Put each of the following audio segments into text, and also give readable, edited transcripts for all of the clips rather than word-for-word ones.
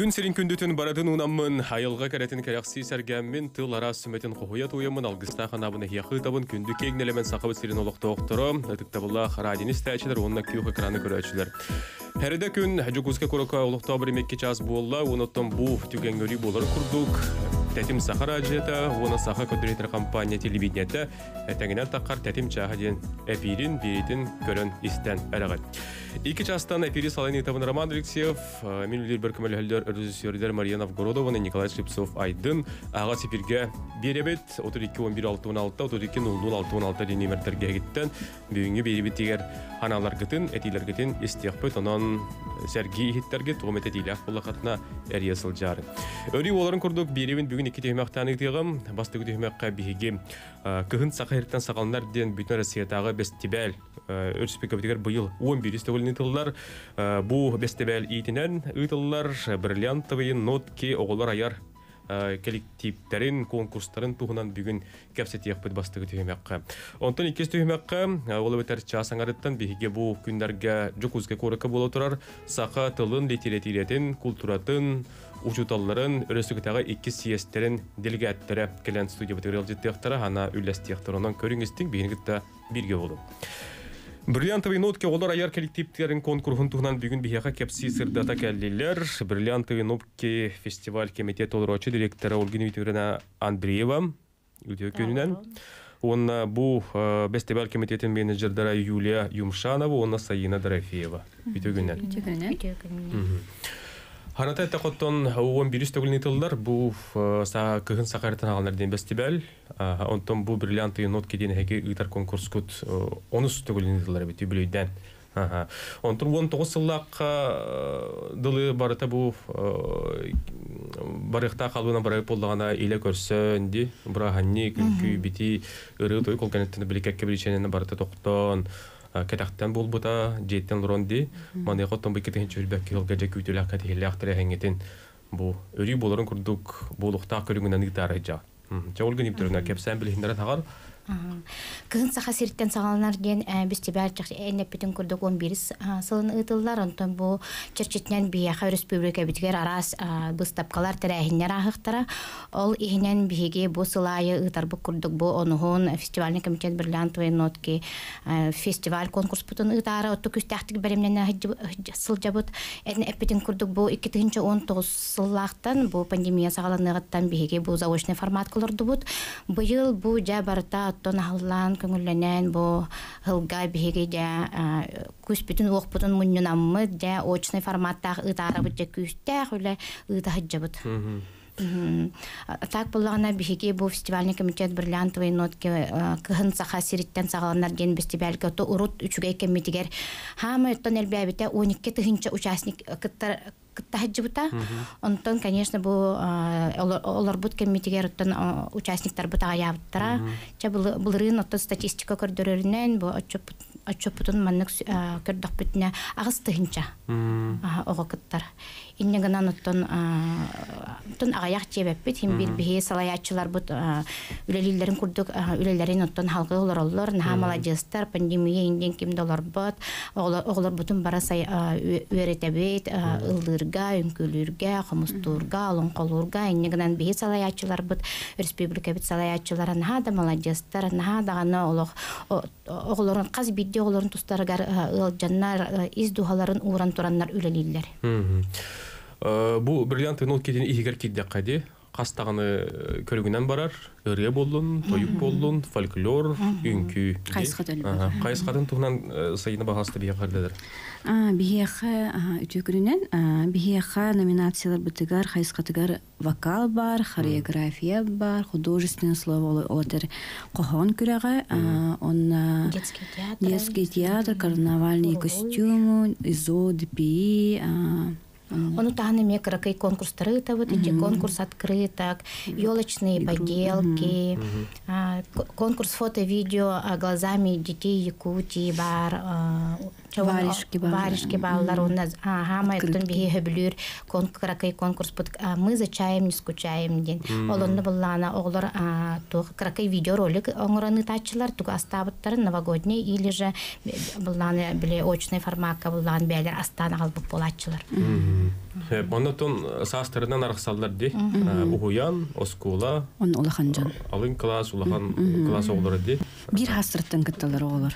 Күн сирин күндүтүн барытын уунаммын, айылҕа кэрэтин кэрэхсии сэргээммин, тыл араас сүмэтин хоһуйа тууйаммын, алгыстаах анаабын эһиэхэ ыытабын, күндү киэҥ нэлэмэн Сахабыт сирин олохтоохторо, ытыктабыллаах радионы истээччилэр уонна күөх экраны көрөөччүлэр. Хэрэдэ күн Дьокуускай куоракка олохтоох бір икки час буолла, онон бу түгэҥҥэ өрүү буолар курдук, Тэтим Саха радиота уонна Саха көрдөрүүтэр компания телевидениетэ тэҥинэн таххар Тэтим чааһа диэн эпиирин, биэритин көрөн истэн эрэҕит. Икки чаастан эпири салайын ыытабын Роман Алексеев, мин үлэлиирбэр көмөлөһөллөр режиссердэр Мария Новгородова, Николай Слепцов Айдын, аҕа сипиргэ биэрэбит 32 11 66 32 00 66 диэн нүөмэрдэргэ иһиттэн бүгүҥҥү биэрибитигэр аналаргытын, этиилэргитин истиэхпит, онон сэргии иһиттэргит, тугум этиилээх буоллаххытына эрийэ сылдьаарын. Өрүү буоларын курдук биэрибин бүгүн икки түһүмэхтээн ыытыаҕым. Бастакы түһүмэххэ биһиги кыһын Саха сириттэн саҕаланар диэн бүтүн Россиятааҕы бэстибээл өрөспүүбүлүкэбитигэр быйыл 11 төгүлүн ыытыллар. Бу бэстибээл иитинэн ыытыллар бриллиантовые нотки оҕолор айар кэллективтэрин, конкурстарын туһунан бүгүн кэпсэтиэхпит бастакы түһүмэххэ. Онтон иккис түһүмэххэ, ол эбэтэр чаас аҥарыттан биһиги бу күннэргэ Дьокуускай куоракка буола турар саха тылын, литэрэтиирэтин, култууратын, учууталларын, өрөспүүбүлүкэтээҕи иккис съезтэрин делегаттара кэлэн студиябытыгар ыалдьыттыахтара, ана үллэстиэхтэрэ. Онон көрүҥ истиҥ, биһигини кытта бииргэ буолуҥ. Бриллиантовые нотки оҕолор айар коллективтерин конкурһун туһунан бүгүн биһиэхэ кэпсии сырдата кэллилэр. Бриллиантовые нотки фестиваль комитет толороочу директора Ольга Дмитриевна Андреева үтүө күнүнэн. Уонна бу фестиваль комитетин менеджердара Юлия Юмшанова уонна Саина Дорофеева. Үтүө күнүнэн. Үтүө күнүнэн. Үтүө күнүнэн. Ханата этэ хотон 11 төгүлүн ыытыллар бу кыһын сахарытан аҕалар диэн фестиваль. Онтон бу бриллиантовые нотки диэн эһиги ыытар конкурскут онус төгүлүн ыытыллар эбит үбүлүйдэн. Онтон 19 сыллаахха дылы барыта бу барыахтаах халбына барай буоллаҕына илэ көрсөн ди бырааһанньык үҥкүү бити ырыы той кол кэнниттэн били кэккэ биличэнэн барыта тохтоон кэтэхтэн буолбута дьиэттэн олорон ди маныаха оттон бу икки тыһыынча сылга дьэ күүтүүлээх кэтиһиллээх тэрээһиҥҥитин бу өрүү буоларын курдук буолуохтаах көрүҥүнэн ыытаарай дьа. Чэ Ольга Дмитриевна кэпсээн билиһиннэрэн хаҕар. Кыһын Саха сириттэн саҕаланар диэн бэстибээл эннэппитин курдук 11 сылын ыытыллар. Онтон бу чэрчитинэн биһиэхэ өрөспүүбүлүкэбитигэр араас быыстапкалар, тэрээһиннэр ааһыахтара. Ол иһинэн биһиги бу сыл аайы ыытарбыт курдук бу онуһун фестивальный комитет бриллиантовые нотки фестиваль конкурспутун ыытаары отту күүстээхтик бэлэмнэнэ сылдьабыт. Эппитин курдук бу 2019 сыллаахтан бу пандемия саҕаланыаҕыттан биһиги бу заочный формат олордубут. Быйыл бу дьэ барыта оттон аһыллаан көҥүллэнэн бу һылга биһиги дьэ күүспүтүн уохпутун мунньунаммыт дьэ очный форматтаах ыытаарабыт дьэ күүстээх үлэ ыыта сылдьабыт. Так буллаҕына биһиги бу фестивальный комитет бриллиантовые нотки кыһын Саха сириттэн саҕаланар диэн фестивальга урут үчүгэй кэммитигэр хаамай оттон элбээбитэ 12 тыһыынча участник кыттар кытта сылдьыбыта. Онтон, конечно, бу олорбут кэммитигэр оттон участниктарбыт аҕыйаабыттара. Чэ былырыын оттон статистика көрдөрөрүнэн бу отчуоппутун маннык көрдөхпүтүнэ 8 тыһыынча оҕо кыттар. Инньэ гынан оттон оттон аҕыйах дьиэбэппит хим бир биһи салайааччыларбыт үлэлииллэрин курдук үлэлэрин оттон халгыы олороллор, наһаа маладьыастар, пандемия индиэн ким да олорбот, оҕолорбутун бара үөрэтэбит ыллыырга, үҥкүүлүүргэ, хомустуурга, олоҥхолуурга. Инньэ гынан биһи салайааччыларбыт, республикабыт салайааччылара наһаа да маладьыастар, наһаа даҕаны олох оҕолорун хас биирдии оҕолорун тустарыгар ыалдьаннар, ис дууһаларын ууран тураннар үлэлииллэр. Бу бриллиантовые нотки диэн иһигэр киирдэххэ ди хас даҕаны көрүҥүнэн барар ырыа буоллун, тойук буоллун, фольклор, үҥкүү. Хайысхатын. Хайысхатын туһунан Сайына баһаалыста биһиэхэ көрдөрөр. Биһиэхэ үтүө күнүнэн, биһиэхэ номинацияларбытыгар хайысхатыгар вокал бар, хореография бар, художественное слово олотер хоһоон күрэҕэ, онна детский театр, детский театр, карнавальные костюмы, ИЗО, ДПИ. Ону таһынан эмиэ кыракый конкурстары ыытабыт, ити конкурс открыток, елочные поделки, конкурс фото-видео глазами детей Якутии бар. Варежки бааллар. Варежки бааллар. Онна хаамай оттон биһи хөбүлүүр кыракый конкурспут «Мы за чаем не скучаем» диэн. Олонно буллаана оҕолор туох кыракый видеоролик оҥорон ыытааччылар, тугу астаабыттарын, новогодний или же буллаана били очный формакка буллаан бээлэр астаан аҕалбыт буолааччылар. Оннотон саастарынан арахсаллар ди. Уһуйаан, оскуола, Он улахан дьон. Алын класс, улахан класс оҕолоро ди. Биир саастарыттан кытталлар оҕолор.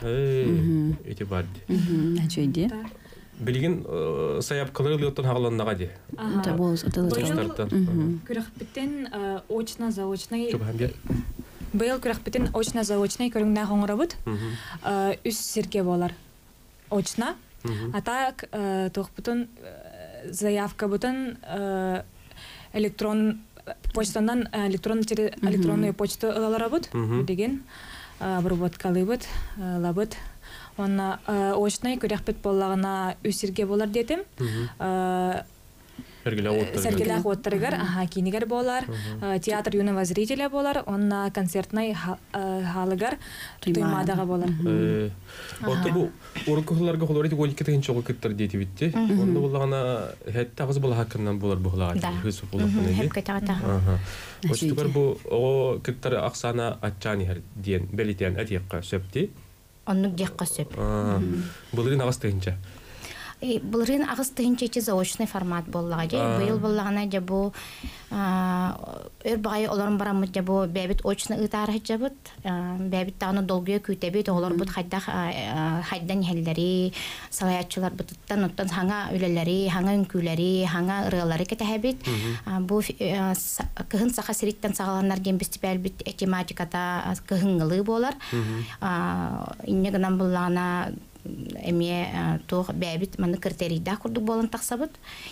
Ити бар ди. Үчүгэй. Билигин сайаапкалары ылыыттан саҕаланнаҕа ди. Та бол Тустартан. Күрэхпитин очно-заочный Чугаһан биэр. Быйыл күрэхпитин очно-заочный көрүҥнээх оҥоробут. Үс сиргэ буолар. Очно. А так туохпутун заявкабытын электрон почтанан электрон электронную почту ылаларабыт билигин обработкалыыбыт, ылабыт. Онна очный күрэхпит буоллаҕына үс сиргэ буолар диэтим. Сэргэлээх уоттарыгар, аха, киинигэр буолар, театр юного зрителя буолар, онна концертнай хаалыгар Туймаадаҕа буолар. Отто бу урукку сылларга холоро 12 тыһыынча оҕо кыттар диэтибитти. Онно буллаҕына хэттэ аҕыс балаһаккынан буолар буһулаҕа. Да. Хыс буллахпына. Хөп. Очтугар бу оҕо кыттар ахсаана аччаан иһэр диэн бэлитиэн этиэххэ сөп ди. Оннук диэххэ сөп. Былырыын 8 тыһыынча. Былырыын 8 тыһыынча ичи заочный формат буоллаҕа дьэ. Быйыл буоллаҕына дьэ бу өр баҕайы олорон бараммыт дьэ бу бэйэбит очно ыытаары сылдьабыт. Бэйэбит даҕаны долгуйа күүтэбит, оҕолорбут хайдах хайдан иһэллэри, салайааччыларбытыттан оттон хаҥа үлэлэри, хаҥа үҥкүүлэри, хаҥа ырыалары кэтэһэбит. Бу кыһын Саха сириттэн саҕаланар диэн бэстибээлбит тематиката кыһыҥҥылыы буолар. Инньэ гынан буллаҕына эмиэ туох бэйэбит маннык критерийдаах курдук буолан тахсабыт.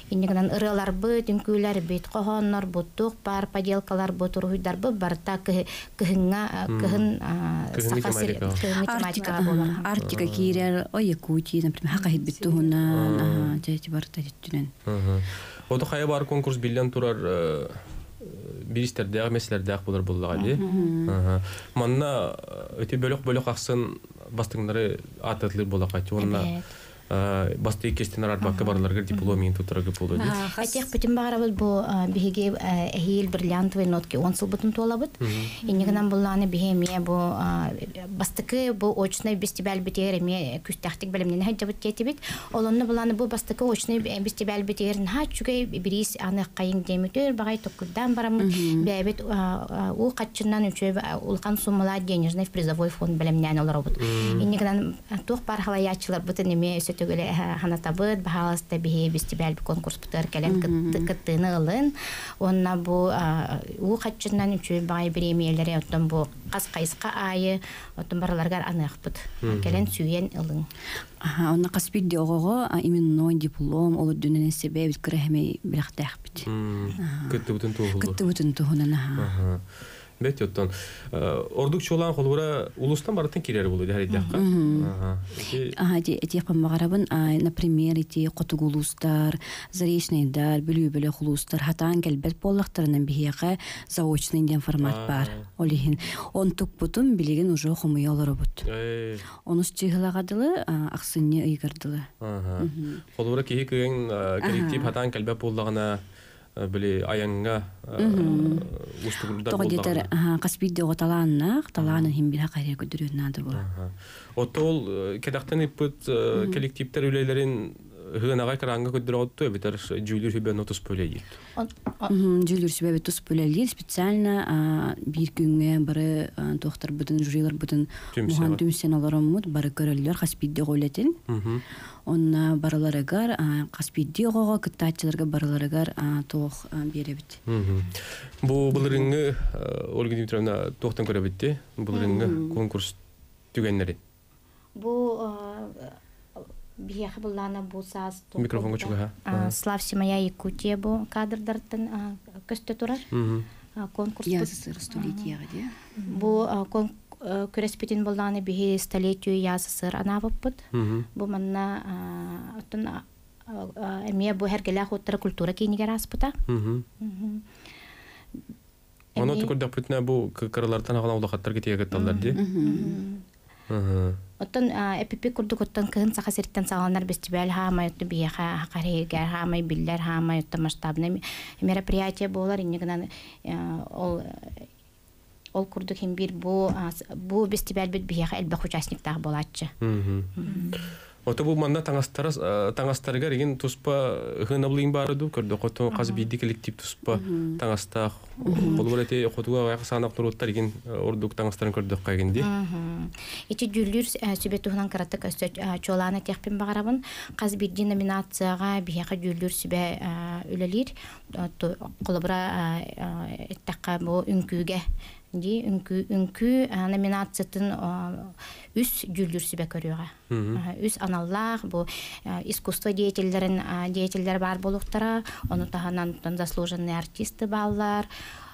Инньэ гынан ырыаларбыт, үҥкүүлэрбит, хоһооннорбут, туох баар поделкаларбыт, уруһуйдарбыт барыта кыһыҥҥа кыһын Саха сири кыһыҥҥы тематикаҕа буолар. Арктика киирэр, о Якутии, например, хакахит туһунан, дьэ барыта түттүнэн. Ото хайа бар конкурс биллэн турар биристердээх, меслердээх булар буллаҕа ди. Манна өтө бөлөх-бөлөх ахсын бастыҥнары ааттатылыр буолаҕа уонна бастыы кестен арбакка барыларгар диплом иин туттарга буолуо ди. Этиэх бүтүн баҕарабыт, бу биһиги эһиил бриллиантовые нотки 10 сылбытын туолабыт. Иннигинэн буллааны биһи эмиэ бу бастакы бу очный фестиваль битигэр эмиэ күстээхтик бэлэмнэнэ сылдьабыт диэтибит. Олонно булааны бу бастакы очный фестиваль битигэр наһаа үчүгэй бириис аныаххайыҥ диэмитер баҕай токкуйдаан бараммыт бэйэбит уу хаччынан үчүгэй улахан суммалаах денежный призовой фонд бэлэмнээн олоробут. Иннигинэн туох бар халайааччыларбытын эмиэ өссө төгүл ханатабыт, баһааласта биһи фестиваль конкурспутугар кэлэн кыттыыны ылын. Уонна бу уу хаччынан үчүгэй баҕай бириэмийэлэри оттон бу хас хайысха аайы оттон барыларгар аныахпыт. Кэлэн сүүйэн ылыҥ. Аха, онно хас биирдии оҕоҕо именной диплом ол үрдүнэн себебит кыра бэлэхтээхпит. Кыттыбытын туоһулу. Кыттыбытын туһунан, аха. Бет оттон ордук чуолаан холура улустан барытын кирер болу дьахха. Аха, эти баҕарабын, например, эти хотугу улуустар, Заречныйдар, Бүлүү бөлөх улуустар хатаан кэлбэт буоллахтарынан биһиэхэ заочный диэн формат бар. Ол иһин онтукпутун билигин уже хомуйа олоробут. Онус чыһылаҕа дылы, ахсынньы ыйыгар дылы. Холура киһи кыйын коллектив хатаан кэлбэт буоллаҕына били айанга устугурдар. Тоҕо диэтэр, хас биирдии оҕо талааннаах, талаанын иһин билэ хайа көрдөрүөн наада бу. Отол кэтэхтэн ыппыт коллективтер үлэлэрин хынаҕа экраҥҥа көрдөрөҕүтту эбэтэр дьүүллүүр сүбэ нотус пөлөйит. Дьүүллүүр сүбэ тус пөлелир специально биир күҥҥэ бары туохтарбытын, жюриларбытын муһан түмсэн олороммут бары көрөллөр хас биирдии оҕо үлэтин. Онна барыларыгар хас биирдии оҕоҕо кыттааччыларга барыларыгар туох биэрэбит. Бу былырыҥҥы, Ольга Дмитриевна, туохтан көрөбүтти? Былырыҥҥы конкурс түгэннери. Бу биһиэхэ буллаана бу саас Микрофонга чугаһа. «Славься, моя Якутия» бу кадрдартан көстө турар. Конкурс ЯССР столетияҕа дии. Бу күрэспитин буллааны биһи столетию ЯССР анаабыппыт. Бу манна оттон эмиэ бу Сэргэлээх уоттара культура киинигэр ааспыта. Ону көрдөхпүтүнэ бу кыралартан аҕала улахаттар китиэ кытталлар ди. Оттон эпипи курдук оттон кыһын Саха сириттэн саҕаланар фестиваль хаамай оттон биһиэхэ харыйгар хаамай биллэр хаамай оттон масштабный мероприятие буолар инньэ гынан ол ол курдук хин биир бу бу фестивальбит биһиэхэ элбэх участниктаах буолааччы. Ото бу манна таҥастара таҥастарыгар игин туспа ыһынаблыын баары ду көрдөхө хас биирдии коллектив туспа таҥастаах холобур эти хотуга аҕыйах саанах норуоттар игин ордук таҥастарын көрдөххө игин ди. Ити дьүүллүүр сүбэ туһунан кыратык өссө чуолаан этиэхпин баҕарабын. Хас биирдии номинацияҕа биһиэхэ дьүүллүүр сүбэ үлэлиир. Холобура эттэххэ бу үҥкүүгэ дии үҥкүү үҥкүү номинациятын үс дьүүллүүр сүбэ көрүөҕэ. Үс аналлаах бу искусство деятеллэрин деятеллэр баар буолуохтара, ону таһынан заслуженные артисты бааллар.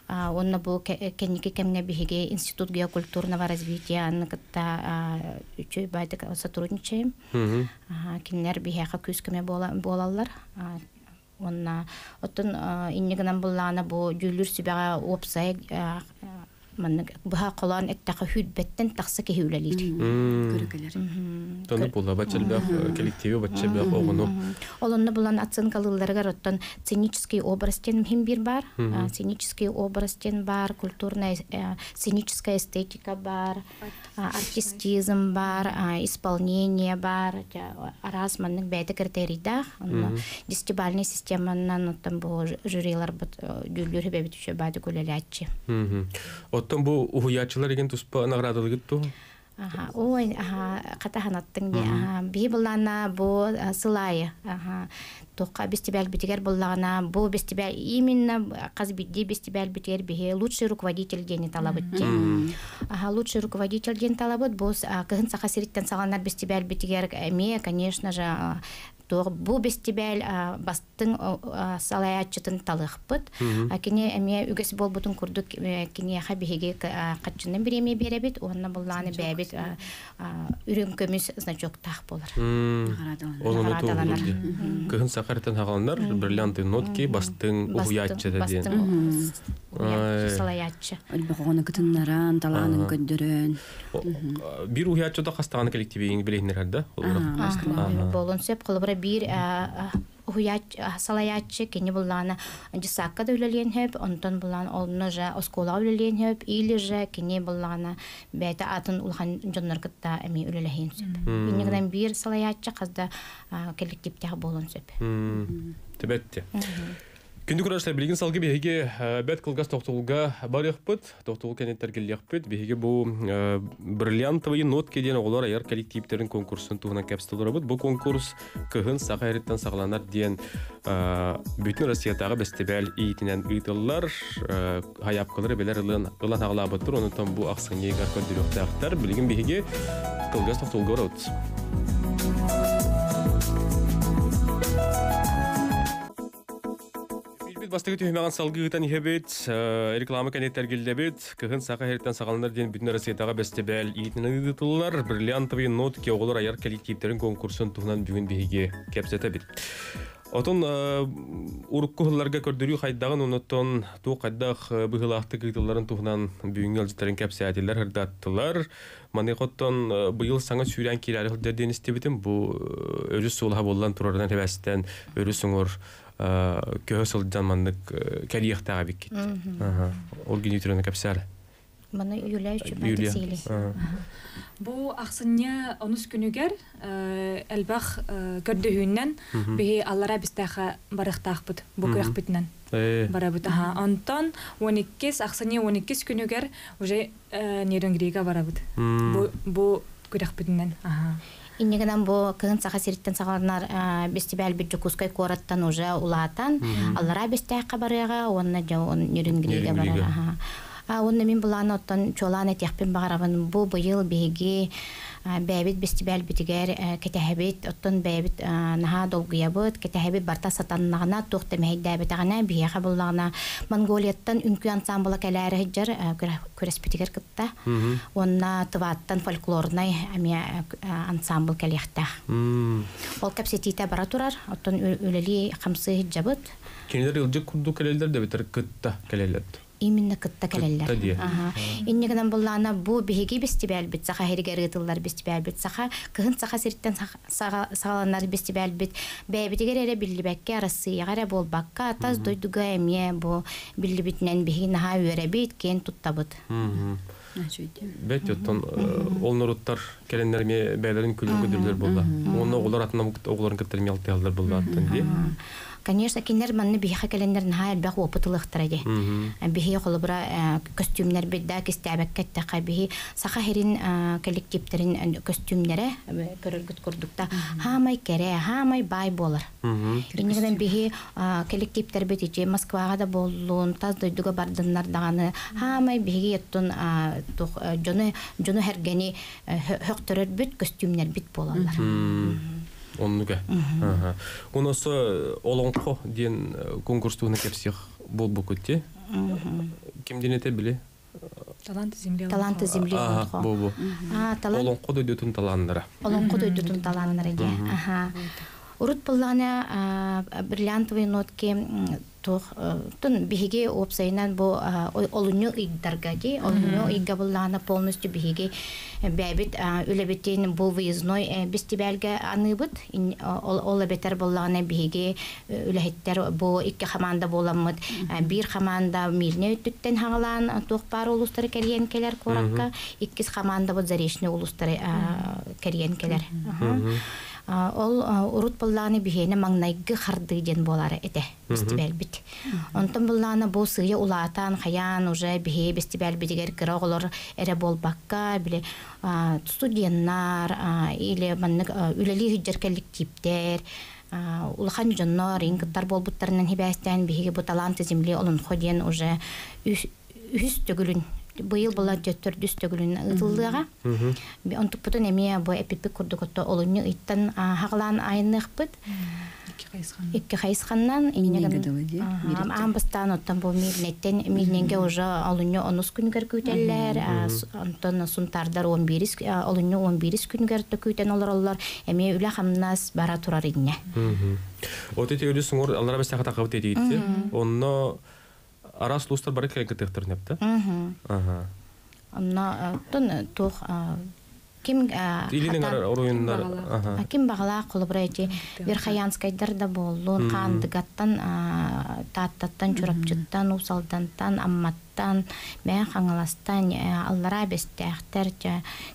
Онно бу кэнники кэмҥэ биһиги Институт геокультурного развития кытта үчүгэй баайдык сотрудничаем. Кинилэр биһиэхэ күүс-көмө буолаллар. Уонна оттон инньэ гынан буллаҕына бу дьүүллүүр сүбэҕэ уопсай маннык быһа холоон эттэххэ сүүрбэттэн тахса киһи үлэлиир. Көрүкэлэр. Тону була бачча элбэх коллективи бачча элбэх оҕону. Ол онно булан оценкалыылларыгар оттон сценический образ диэн мин биир баар. Сценический образ диэн баар, культурная сценическая эстетика баар, артистизм баар, исполнение баар, араас маннык бэйэтэ критерийдаах. Онно десятибалльнай системанан оттон бу жюриларбыт дьүүллүүр сүбэбит үчүгэй баадык үлэлээччи. Оттон бу уһуйааччылар игин туспа наградалыгыт ту? Аха, ой, аха, хата ханаттың ди. Аха, биһи буллаана бу сыл аайы. Аха, туохха бестибээлбитигэр буллаҕына, бу бестибээл именно хас биирдии бестибээлбитигэр биһи лучший руководитель диэни талабыт диэн. Аха, лучший руководитель диэн талабыт. Бу кыһын Саха сириттэн саҕаланар бестибээлбитигэр эмиэ, конечно же, туох бу бестибээл бастыҥ салайааччытын талыахпыт. Кини эмиэ үгэс буолбутун курдук киниэхэ биһиги хаччынан бириэмийэ биэрэбит уонна буллааны бэйэбит үрүҥ көмүс значоктаах буолар. Наҕараадаланар. Кыһын Саха сириттэн саҕаланар бриллианты нотки бастыҥ уһуйааччыта диэн. Салайааччы. Элбэх оҕону кытыннаран, талаанын көрдөрөн. Биир уһуйааччыта хастаҕаны коллективигин билиһиннэрэр да? Буолун сөп. Холобура биир салайааччы кини буллаана дьыссаакка да үлэлиэн сөп, онтон буллаан онно же оскуолаҕа үлэлиэн сөп, или же кини буллаана бэйэтэ атын улахан дьоннор кытта эмиэ үлэлэһиэн сөп. Иннигинэн биир салайааччы хас да коллективтээх буолуон сөп. Тибетти. Күндү көрөөччүлэр, билигин салгыы биһиги бэрт кылгас тохтобулга барыахпыт, тохтобул кэнниттэн кэлиэхпит. Биһиги бу «Бриллиантовые нотки» диэн оҕолор айар коллективтерин конкурсун туһунан кэпсэтэ олоробут. Бу конкурс кыһын Саха сириттэн саҕаланар диэн бүтүн Россиятааҕы бэстибээл иитинэн ыытыллар. Хайаапкалары билэр ылан ылан аҕалаабыттар, онтон бу ахсынньыгар көрдөрүөхтээхтэр. Билигин биһиги кылгас тохтобулга барабыт. Билбит бастакы түһүмэҕин салгыы ыытан иһэбит, реклама кэнниттэн эргиллэбит. Кыһын Саха сириттэн саҕаланар диэн бүтүн Россиятааҕы бэстибээл иитинэн ыытыллар. Бриллиантовые нотки оҕолор айар коллективтерин конкурсун туһунан бүгүн биһиги кэпсэтэбит. Отон урукку сылларга көрдөрүү хайдаҕын, онуттан туох хайдах быһыылаахтык ыытылларын туһунан бүгүҥҥү ыалдьыттарын кэпсээтилэр, ырдаттылар. Маныаха оттон быйыл саҥа сүүрээн киирээри сылдьар диэн истибитим. Бу өрүс суолаһа буоллан турарынан тэбэстэн өрүс уҥуор көһө сылдьан маннык кэлиэхтээх эбиккит. Ол гини түрөнө кэпсээр. Маны Юлия Юлия. Бу ахсынньы онус күнүгэр элбэх көрдөһүүннэн биһи аллара бистээхэ барыахтаахпыт бу күрэхпитинэн барабыт. Онтон 12 ахсынньы 12 күнүгэр уже Нерюнгрига барабыт. Бу бу күрэхпитинэн. Инньэ гынан бу кыһын Саха сириттэн саҕаланар бестибээлбит Дьокуускай куораттан уже улаатан аллараа Бэстээххэ барыаҕа уонна дьэ Нерюнгрига барар. Уонна мин былаан оттон чуолаан этиэхпин баҕарабын бу быйыл биһиги бэйэбит бестибээлбитигэр кэтэһэбит, оттон бэйэбит наһаа долгуйабыт, кэтэһэбит барта сатаннаҕына, туох да мэһэйдээбэтэҕинэ, биһиэхэ буллаҕына Монголияттан үҥкүү ансаамбыла кэлээри сылдьар күрэспитигэр кытта. Уонна Тываттан фольклорнай эмиэ ансамбл кэлиэхтээх. Ол кэпсэтиитэ бара турар, оттон үлэлии хамсыы сылдьабыт. Кинилэр ылдьык курдук кэлэллэр да битэр кытта кэлэллэр. Именно кытта Кытта кэлэллэр. дии. Аха. Инньэ гынан буоллаҕына бу биһиги бэстибээлбит Саха сиригэр ыытыллар бэстибээлбит Саха кыһын Саха сириттэн саҕаланар бэстибээлбит бэйэбитигэр эрэ биллибэккэ Арассыыйаҕа эрэ буолбакка тас дойдуга эмиэ бу биллибитинэн биһиги наһаа үөрэбит, киэн туттабыт. Бэт оттон ол норуттар кэлэннэр эмиэ бэйэлэрин күлүн көдүрлэр буолла. Уонна оҕолор атын оҕолорун кытта эмиэ алтыһаллар буолла аттан дии. Конечно, кинилэр манна биһиэхэ кэлэннэр наһаа элбэх опыт ылыахтара дии. Биһи холобура көстүүмнэрбит да кистээбэккэ эттэххэ биһи Саха сирин коллективтэрин көстүүмнэрэ көрөргүт курдук да хаамай кэрэ, хаамай баай буолар. Иннигинэн биһи коллективтэрбит ити Москваҕа да буоллун, тас дойдуга бардыннар даҕаны хаамай биһиги оттон дьону дьону сэргэни хөхтөрөрбүт көстүүмнэрбит буолаллар. Оннуга. Оноса Олоҥхо диэн конкурс туһунан кэпсиэх буолбуккут дии. Ким диэн этэ били? Таланты земли. Таланты земли Олоҥхо. Бу бу. Олоҥхо дойдутун талааннара. Олоҥхо дойдутун талааннара диye. Аха. Урут буллаҕына бриллиантовые нотки туох тун биһиги уопсайынан бу олунньу ыйдарга ди олунньу ыйга буллаҕына полностью биһиги бэйэбит үлэбитин бу выездной бэстибээлгэ аныыбыт. Ол эбэтэр буллаҕына биһиги үлэһиттэр бу икки хамаанда буоламмыт биир хамаанда Мирнэй өттүттэн хаҕалаан туох баар улуустары кэрийэн кэлэр куоракка, иккис хамаандабыт Заречный улуустары кэрийэн кэлэр. Ол урут буллааны биһиэнэ маҥнайгы хардыы диэн буолара этэ бэстибээлбит. Онтон буллаана бу сыыйа улаатан, хайаан уже биһи бэстибээлбитигэр кыра оҕолор эрэ буолбакка, били студеннар или маннык үлэлии сылдьар коллективтэр, улахан дьоннор иҥ кыттар буолбуттарынан хибээстээн биһиги бу Таланты земли Олонхо диэн уже үһүс төгүлүн быйыл була төрдүс төгүлүн ыытыллыаҕа. Онтукпутун эмиэ бу эпиппит курдук отто олунньу ыйтан хаҕалаан айынныахпыт. Икки хайысханнан аан бастаан оттон бу Мирнэттэн Мирнэнгэ уже олунньу онус күнүгэр күүтэллэр, онтон Сунтаардар он биирис олунньу он биирис күнүгэр күүтэн олороллор, эмиэ үлэ-хамнас бара турар инньэ. Вот эти өлүс суңур аллара бэстэхэ тахабыт этиитти. Онно араас улуустар бары кэлэн кытыахтарын эптэ. Аха. Онно оттон туох ким Илин оройуннар. Аха. Ким баҕалаах холобура ити Верхоянскайдар да буоллун, Хаандыгаттан, Тааттаттан, Чурапчыттан, Уус Алдантан, Амматтан, Мэҥэ Хаҥаластан, Аллараа Бэстээхтэр,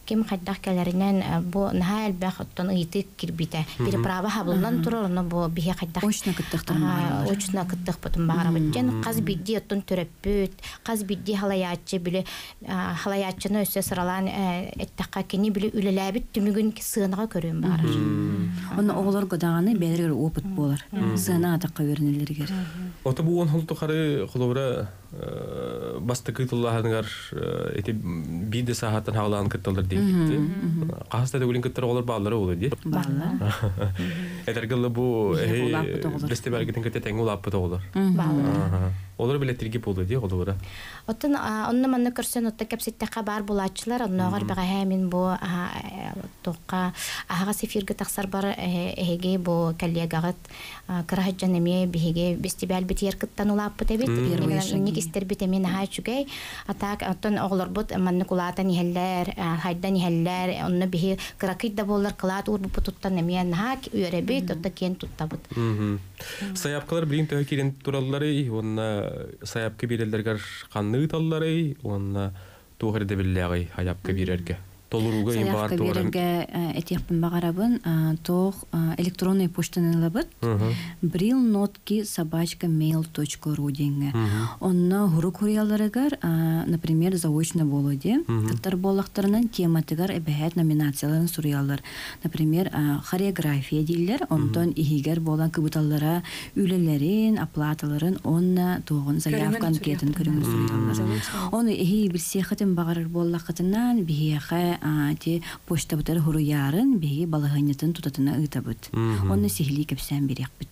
ким хайдах кэлэринэн бу наһаа элбэх оттон ыйытык кирбитэ. Переправа хабыллан турар, ону бу биһи хайдах Очно кыттыахтарын баҕараллар. Очно кыттыахпытын баҕарабыт диэн хас биирдии оттон төрөппүт, хас биирдии халайааччы били халайааччыны өссө сыралаан эттэххэ кини били үлэлээбит түмүгүн сыанаҕа көрүөн баҕарар. Онно оҕолорго даҕаны бэйэлэригэр опыт буолар. Сыана атахха үөрэнэллэригэр. Ото бу он хол тухары холобура бастакы тыллаһыныгар ити биир да саахаттан хаалаан кытталлар диэбитти. Хаһыс да төгүлүн кыттар оҕолор бааллара буолуо дии. Бааллар. Этэргэ бу Биһиэхэ улааппыт оҕолор. бэстибээлгитин кытта тэҥҥэ улааппыт оҕолор. Бааллар. Олор билэттирги буолуо дии холобура. Оттон онно манна көрсөн отто кэпсэттэххэ баар булааччылар оннооҕор бэҕэһээ мин бу туохха аһаҕас эфиргэ тахсарбар эһиги бу коллегаҕыт кыра сылдьан эмиэ биһиги бэстибээлбитигэр кыттан улааппыт эбит. Первые шаги. Инник истэрбит эмиэ наһаа үчүгэй. А так оттон оҕолорбут маннык улаатан иһэллэр, хайдан иһэллэр, онно биһи кыракый да буоллар кылаат уурбуппутуттан эмиэ наһаа үөрэбит, отто киэн туттабыт. Сайаапкалар билигин төһө киирэн туралларый уонна сайаапка биэрэллэригэр ханна ыыталларый уонна туох ирдэбиллээҕий сайаапка биэрэргэ? Толорууга иһин баар Заявка туоран биэрэргэ этиэхпин баҕарабын, туох электронный почтаны ылабыт. Брилнотки собачка mail.ru диэҥҥэ. Онно хурук хуруйалларыгар, например, заочно буолуо диэ. Кыттар буоллахтарынан тематыгар эбэһээт номинацияларын суруйаллар. Например, хореография дииллэр, онтон иһигэр буолан кыбыталлара үлэлэрин, оплаталарын уонна туоҕун заявка анкетын көрүҥүн суруйаллар. Ону эһи билсиэххитин баҕарар буоллаххытынан, биһиэхэ ти почтабытар хуруйаарын биһиги балаһыанньатын тутатына ыытабыт. Онно сиһилии кэпсээн бириэхпит.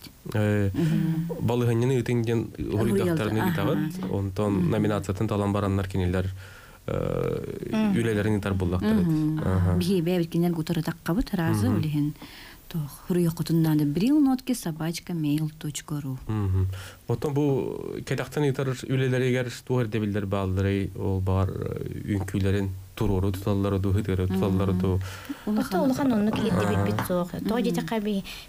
Балыһынньаны ыытын диэн хуруйдахтарны ыытаҕыт, онтон номинациятын талан бараннар кинилэр үлэлэрин ыытар буоллахтар. Биһи бэйэбит кинилэр гутары таққабыт разы улиһин. Туох хуруйоххутун наада brilnotki@mail.ru. Оттон бу кэтэхтэн ыытар үлэлэригэр туох ирдэбиллэр баалларый? Ол баар үҥкүүлэрин туруору туталлара дуу, ытыары туталлара дуу? Ото улахан оннук ирдэбилбит суох. Тоҕо диэтэххэ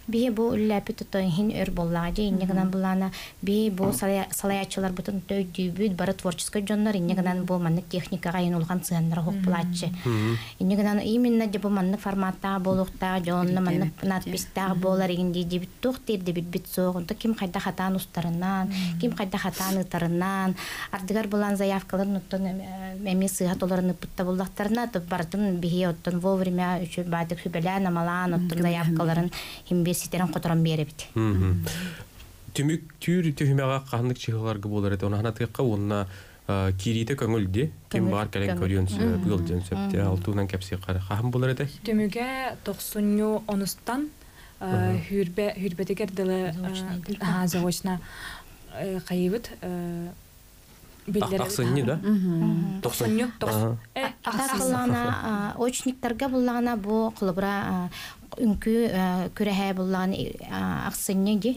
биһи бу үлэлээппит оттон иһин өр буоллаҕа дьэ инньэ гынан буллаана биһи бу салайааччыларбытын өйдүүбүт, бары творческой дьоннор инньэ гынан бу маннык техникаҕа иһин улахан сыһыаннара суох булааччы. Инньэ гынан именно дьэ бу маннык форматтаах буолуохтаах, дьэ онно маннык надписьтаах буолар игин дии туох да ирдэбилбит суох. Онто ким хайдах хатаан устарынан, ким хайдах хатаан ыытарынан, ардыгар булан заявкаларын оттон эмиэ сыыһа толорон ыппытта буллахтарына, барытын биһи оттон вовремя үчү баатык сүбэлээн, амалаан, оттон заявкаларын хим биир ситэрэн-хоторон биэрэбит. Түмүк түүр түһүмэҕэ ханнык чыһыларга буолар этэ, оны ханатыахха уонна киириитэ көҥүл ди, ким бар кэлэн көрүөн сөп, ыалдьыан сөп ди, алтуунан кэпсиэххэ хаһан буолар этэ? Түмүгэ тохсунньу онустан хүрбэ хүрбэтигэр дылы заочно хайыбыт. Ахсынньы да? Тохсунньу. Ахсынньы. Очниктарга буллаҕына бу холобура үҥкүү күрэһэ буллаҕына ахсынньы ди.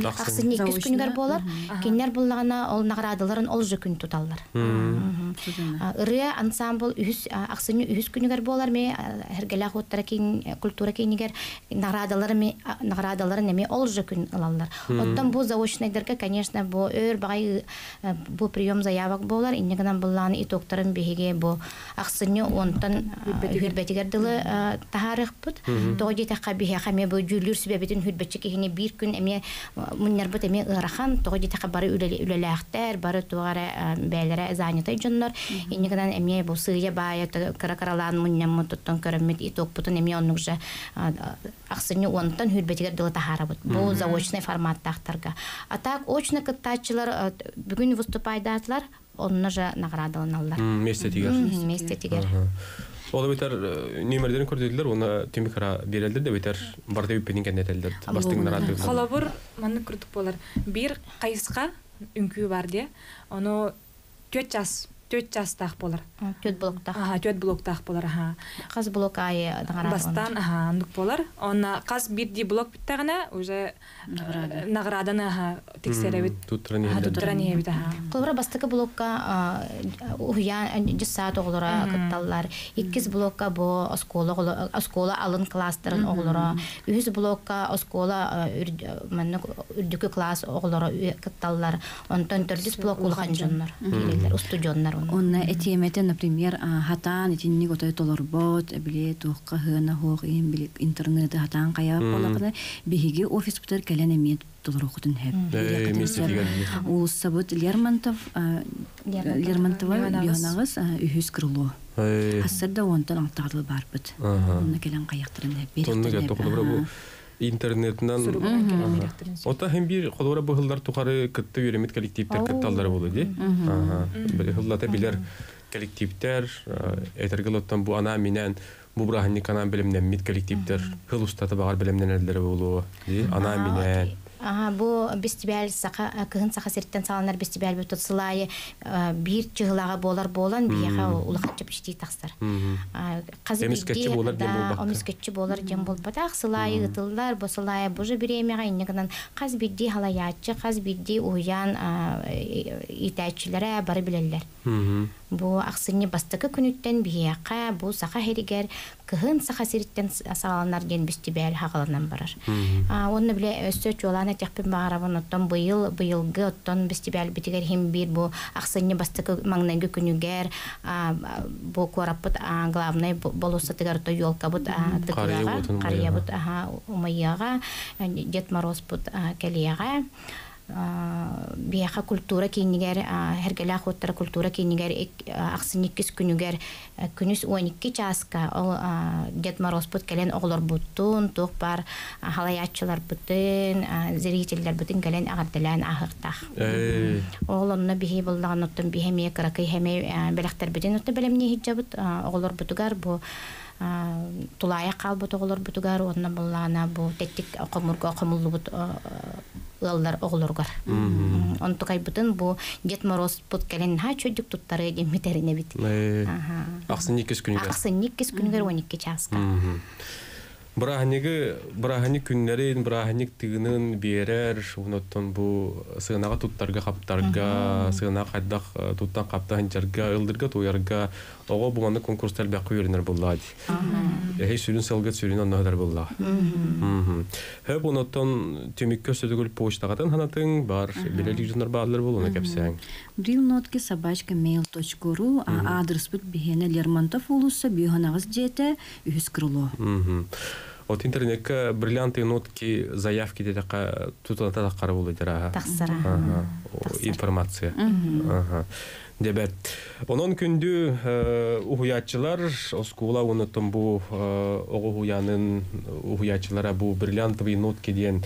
Ахсынньы иккис күнүгэр буолар. Кинилэр буллаҕына ол наградаларын ол же күн туталлар. Ырыа ансамбл үһүс ахсынньы үһүс күнүгэр буолар ме Эргэлээх уоттара киин культура киинигэр наградалары наградаларын эми ол же күн ылаллар. Оттон бу заочнайдарга, конечно, бу өр баҕай бу прием заявок буолар, инньэ гынан буллааны итогтарын биһиги бу ахсынньы онтон хүрбэтигэр дылы таһаарыахпыт. Тоҕо диэтэххэ биһиэхэ эмиэ бу дьүүллүүр сүбэбитин хүрбэтчи киһини биир күн эмиэ мунньарбыт эмиэ ыарахан. Тоҕо диэтэххэ бары үлэлээхтэр, бары туох эрэ бээлэрэ занятай дьоннор. Инньэ гынан эмиэ бу сыыйа баайа кыра-кыралаан мунньаммыт туттан көрөммүт итогпутун эмиэ оннук же ахсынньы онтон хүрбэтигэр дылы таһаарабыт. Бу заочный форматтаахтарга. А так очно кыттааччылар бүгүн выступайдаатылар, онно же наградаланаллар. Местетигер. Местетигер. Ол битер нүмердерин көрдөдүлөр, оны түмүк кара берелдер да битер барда үппенин кеннетелдер. Бастыҥнар аты. Холобур маннык курдук болар. Бир кайыска үҥкүү бар де. Ону 4 час 4 частаах болар. Түөрт блоктаах. Аха, түөрт блоктаах болар, аха. Хас блок айы награда. Бастан, аха, оннук болар. Онна хас бирди блок бүттэҕинэ уже награданы, аха, тиксеребит. Туттаран Аха, туттаран иһэбит, аха. Холобура бастакы блокка уһуйаан дьыссаат оҕолоро кытталлар. Иккис блокка бу оскуола оскуола алын класстарын оҕолоро. Үһүс блокка оскуола маннык үрдүкү класс оҕолоро кытталлар. Онтон төрдүс блок улахан дьоннор киирэллэр, устудьоннор. Онна этиэмэтэ, например, хатаан итинник отой толорбот, били туохха хыана хуох иин били интернеты хатаан каяа болакына биһиги офиспытар кэлэн эмиэ толорохутун хэп. Уулуссабыт Лермонтов Лермонтова бионаҕыс үһүс крыло. Хассарда онтон алтаҕдыл барбыт. Онна кэлэн каяктарын хэп. Оннук холобура бу интернетинен Ота хем бир холобура бу хыллар тухары кытты үөрэммит коллективтер кытталлары болу ди. Били хыллата билер коллективтер, этергелоттан бу ана минен бу бырааһынньыкканан билимнэммит коллективтер хыл устата багар билимненеллери болу ди. Ана минен Ага, бу фестиваль саха кыһын Саха сириттэн саҕаланар фестиваль бу сылайы биир чыһылаҕа буолар буолан биһиэхэ улахан чэпчэтии тахсар. Эмискетчи буолар диэн буолбакка. Эмискетчи буолар диэн буолбатах. Сылайы ытыллар, бу сылайы бу же бириэмэҕэ инньэ гынан хас биирдии халаяччы, хас биирдии уһуйаан иитээччилэрэ бары билэллэр. Бу ахсынньы бастакы күнүттэн биһиэхэ бу Саха сиригэр кыһын Саха сириттэн саҕаланар диэн фестиваль хаҕаланан барар. Онно биле өссө чуолаан этиэхпин баҕарабын оттон быйыл быйылгы оттон фестиваль битигэр хим биир бу ахсынньы бастакы маҥнайгы күнүгэр бу куораппыт главный болуоссатыгар то елкабыт тыкыаҕа харыйабыт умайыаҕа, Дед Морозпут кэлиэҕэ. Биһиэхэ культура киинигэр, Эргэлээх уоттара культура киинигэр ахсынньы иккис күнүгэр күнүс 12 чааска ол Дед Морозпут кэлэн оҕолорбуттун, туох бар халаяччыларбытын, зрительлэрбитин кэлэн эҕэрдэлээн ааһыахтаах. Ол онно биһи буллаҕын оттон биһи эмиэ кыракый хэмэ бэлэхтэрбитин отто бэлэмнии сылдьабыт оҕолорбутугар, бу тулаайах хаалбыт оҕолорбутугар уонна буллаана бу тэттик хомурга хомуллубут ыаллар оҕолоругар. Онтукайбытын бу Дед Морозпут кэлэн ха чөдүк туттары диэммитеринэбит. Ахсынньы иккис күнүгэр. Ахсынньы иккис күнүгэр 12 чааска. Бырааһынньыгы, бырааһынньык күннэрин, бырааһынньык тыынын биэрэр, онуттан бу сыанаҕа туттарга хаптарга, сыана хайдах туттан хапта сылдьарга, ыллыырга туойарга оҕо бу маннык конкурстар элбэххэ үөрэнэр буоллаҕа дии. Эһи сүрүн сылгыт сүрүн онно буоллаҕа. Хөп онуттан түмүккэ сөтөгүл почтаҕытын ханатыҥ бар билэлик дьоннор бааллар буолуна кэпсээҥ. Брилнотки@mail.ru, аадырыспыт биһиэнэ Лермонтов уулусса 58 дьиэтэ, үһүс крыло. Вот интернетка бриллианты нотки заявки диэтэххэ тутан таххара буолуо. Тахсара. Информация. Дебет. Онон күндү уһуйааччылар, оскуола онуттан бу оҕо уһуйаанын уһуйааччылара бу бриллиантовые нотки диэн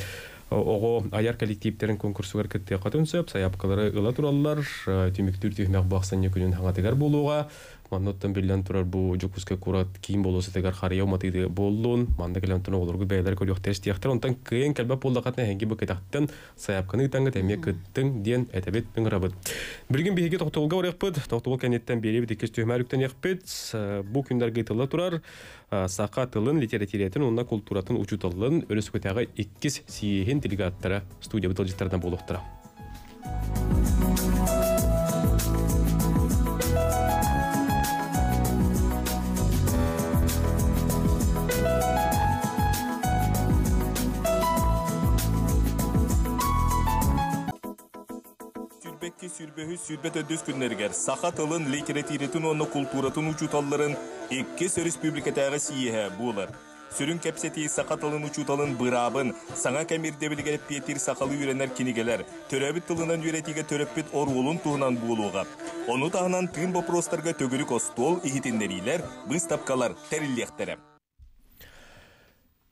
оҕо айар коллективтерин конкурсугар кыттыаххытын сөп, сайаапкалары ыла тураллар, түмүктүүр түһүмэх бу ахсынньы күнүн хаҥатыгар буолуоҕа. Манныттан биллэн турар бу Дьокуускай куорат киин болуоссатыгар харыйа уматыыты буоллун, манна кэлэн оҕолорго бэйэлэр көрүөхтэр истиэхтэр, онтон кыайан кэлбэт буоллаххытына эһиги бу кэтэхтэн сайаапканы ыытаҥҥыт эмиэ кыттыҥ диэн этэбит, ыҥырабыт. Билигин биһиги тохтобулга барыахпыт, тохтобул кэнниттэн биэриэбит иккис түһүмээр үктэниэхпит. Бу күннэргэ ыытылла турар саха тылын, литературатын уонна култууратын учууталын өрөспүүбүлүкэтээҕи иккис сийиэһин делегаттара студиябыт ыалдьыттарынан буолуохтара. 22 сүүрбэ үс 24 күннэригэр саха тылын, литературатын уонна култууратын учууталларын иккис өрөспүүбүлүкэтээҕи сийиэһэ буолар. Сүрүн кэпсэтии саха тылын учууталын быраабын, саҥа кэм ирдэбилигэр эппиэттиир сахалыы үөрэнэр кинигэлэр, төрөөбүт тылынан үөрэтиигэ төрөппүт оруолун туһунан буолуоҕа. Ону таһынан тыын боппуруостарга төгүрүк остуол, иһитиннэриилэр, быыстапкалар тэриллиэхтэрэ.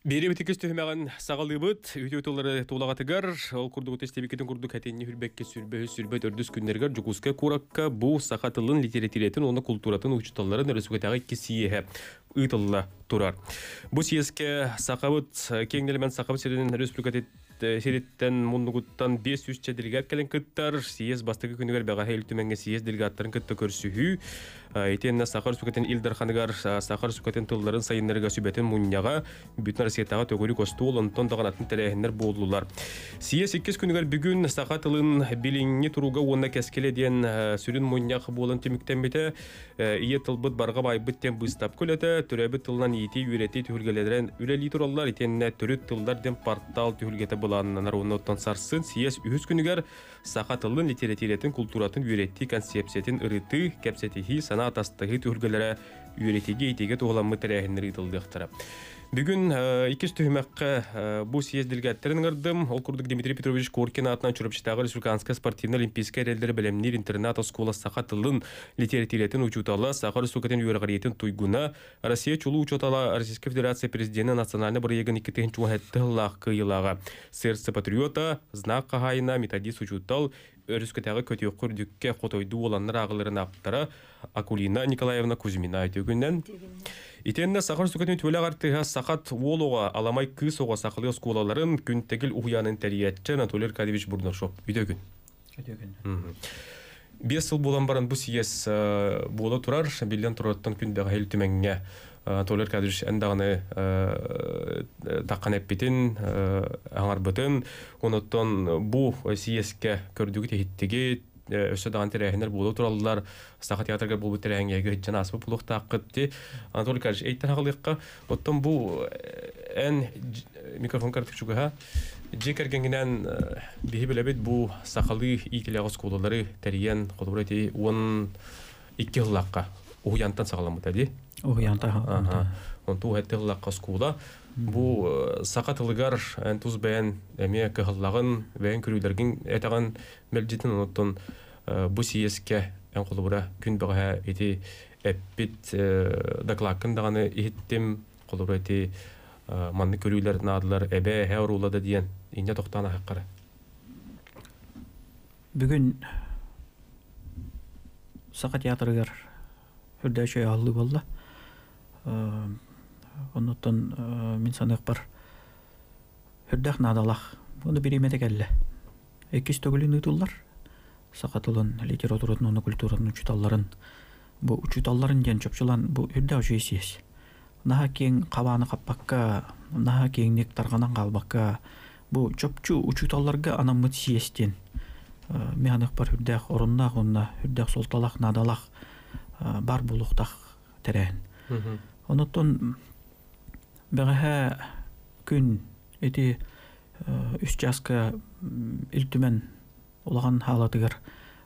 Биэри иккис түһүмэҕин саҕалыыбыт. Үтүө тыллары туулаҕатыгар, ол курдук истибиккитин курдук этинни хүрбэккэ 23 24 күннэригэр Дьокуускай куоракка бу саха тылын, литературатын уонна култууратын учууталларын өрөспүүбүлүкэтээҕи иккис сийиэһэ ыытылла турар. Бу сийиэскэ сахабыт киэҥ нэлэмэн Сахабыт сирин республикатын сириттэн муннугуттан 500 делегат кэлэн кыттар. Сийиэс бастакы күнүгэр бэҕэһээ Ил Түмэҥҥэ сийиэс делегаттарын кытта көрсүһүү. Итиэннэ Саха Республикатын Ил Дарханыгар Саха Республикатын тылларын сайыннарыыга сүбэтин мунньаҕа, бүтүн Россиятааҕы төгүрүк остуол, онтон даҕаны атын тэрээһиннэр буоллулар. Сийиэс иккис күнүгэр бүгүн саха тылын билиҥҥи туруга уонна кэскилэ диэн сүрүн мунньах буолан түмүктэммитэ. Ийэ тылбыт барҕа байбыт диэн быыстапка үлэтэ, төрөөбүт тылынан иитии, үөрэтии түһүлгэлэрин үлэлии тураллар, итиэннэ төрүт тыллар диэн портал түһүлгэтэ былааннанар уонна оттон сарсын сийиэс үһүс күнүгэр саха тылын, литературатын, култууратын үөрэтии концепциятын ырытыы, кэпсэтиһии, санаа атастаһыы түһүлгэлэрэ үөрэтиигэ, иитиигэ туһуламмыт тэрээһиннэр ыытыллыахтара. Бүгүн иккис түһүмэххэ бу съезд делегаттарын ыҥырдым. Ол курдук Дмитрий Петрович Коркин аатынан Чурапчытааҕы республиканскай спортивнай олимпийскай эрэллэри бэлэмниир интернат оскуола саха тылын, литературатын учуутала, Саха Республикатын үөрэҕириитин туйгуна, Россия чулуу учуутала, Российскай Федерация президенэ национальнай бырайыагын 2017 сыллаах кыайыылааҕа, Сердце патриота, знак хаһаайына, методист учуутал, өрүскэтээҕи көтүөххэ үрдүккэ хотойдуу уоланнар ааҕыларын ааптара Акулина Николаевна Кузьмина үтүгүнэн. Итиэннэ Саха Республикатын үтүөлээх артыыһа Сахат уол оҕо, Аламай кыыс оҕо сахалыы оскуолаларын Күнтэгил уһуйаанын тэрийээччи Анатолий Аркадьевич Бурнашов. Үтүө күн. Үтүө күн. 5 сыл буолан баран бу сийиэс буола турар, биллэн турарыттан күн бэҕэһээ Ил Түмэҥҥэ Анатолий Аркадьевич эн даҕаны таххан эппитин, аҥарбытын, онуттан бу сийиэскэ көрдүгүт иһиттигит, өссө даҕаны тэрээһиннэр буола тураллар, Саха театрга буолбут тэрээһиҥҥэ ыһыддьан ааспыт буолуохтааххыт дии. Анатолий Аркадьевич, эйтэн аҕалыахха, оттон бу эн микрофон картык чугаһа, дьиэ кэргэҥҥинэн биһи билэбит бу сахалыы иитилээх оскуолалары тэрийэн, холобура ити 12 сыллаахха уһуйаантан саҕаламмыта дии. Уһуйаантан саҕаламмыта. Онту уһэтти сыллаахха оскуола. Бу саха тылыгар эн тус бэйэн эмиэ кыһаллаҕын, бэйэн көрүүлэргин этэҕин мэлдьитин, онуттан бу сийиэскэ эн холобура күн бэҕэһээ ити эппит докладкын даҕаны иһиттим, холобура ити маннык көрүүлэр наадалар эбээ эһээ оруулада диэн инньэ тохтоон аһаххара. Бүгүн Саха театрыгар үрдээччи аһыллыы буолла. Оннуттан мин саныахпар үрдээх наадалаах. Ону бириэмэтэ кэллэ. Иккис төгүлүн ыытыллар. Саха тылын, литературатын уонна культуратын учууталларын бу учууталларын диэн чопчулаан бу үрдээх үчүгэй сийиэс. Наһаа киэҥ хабааны хаппакка, наһаа киэҥник тарҕанан хаалбакка, бу чопчу учууталларга анаммыт съезд диэн мин аныхпар үрдээх оруннаах уонна үрдээх суолталаах, наадалаах бар буолуохтаах тэрээһин. Онотон бэҕэһээ күн ити 3 чааска Ил Түмэн улахан хаалатыгар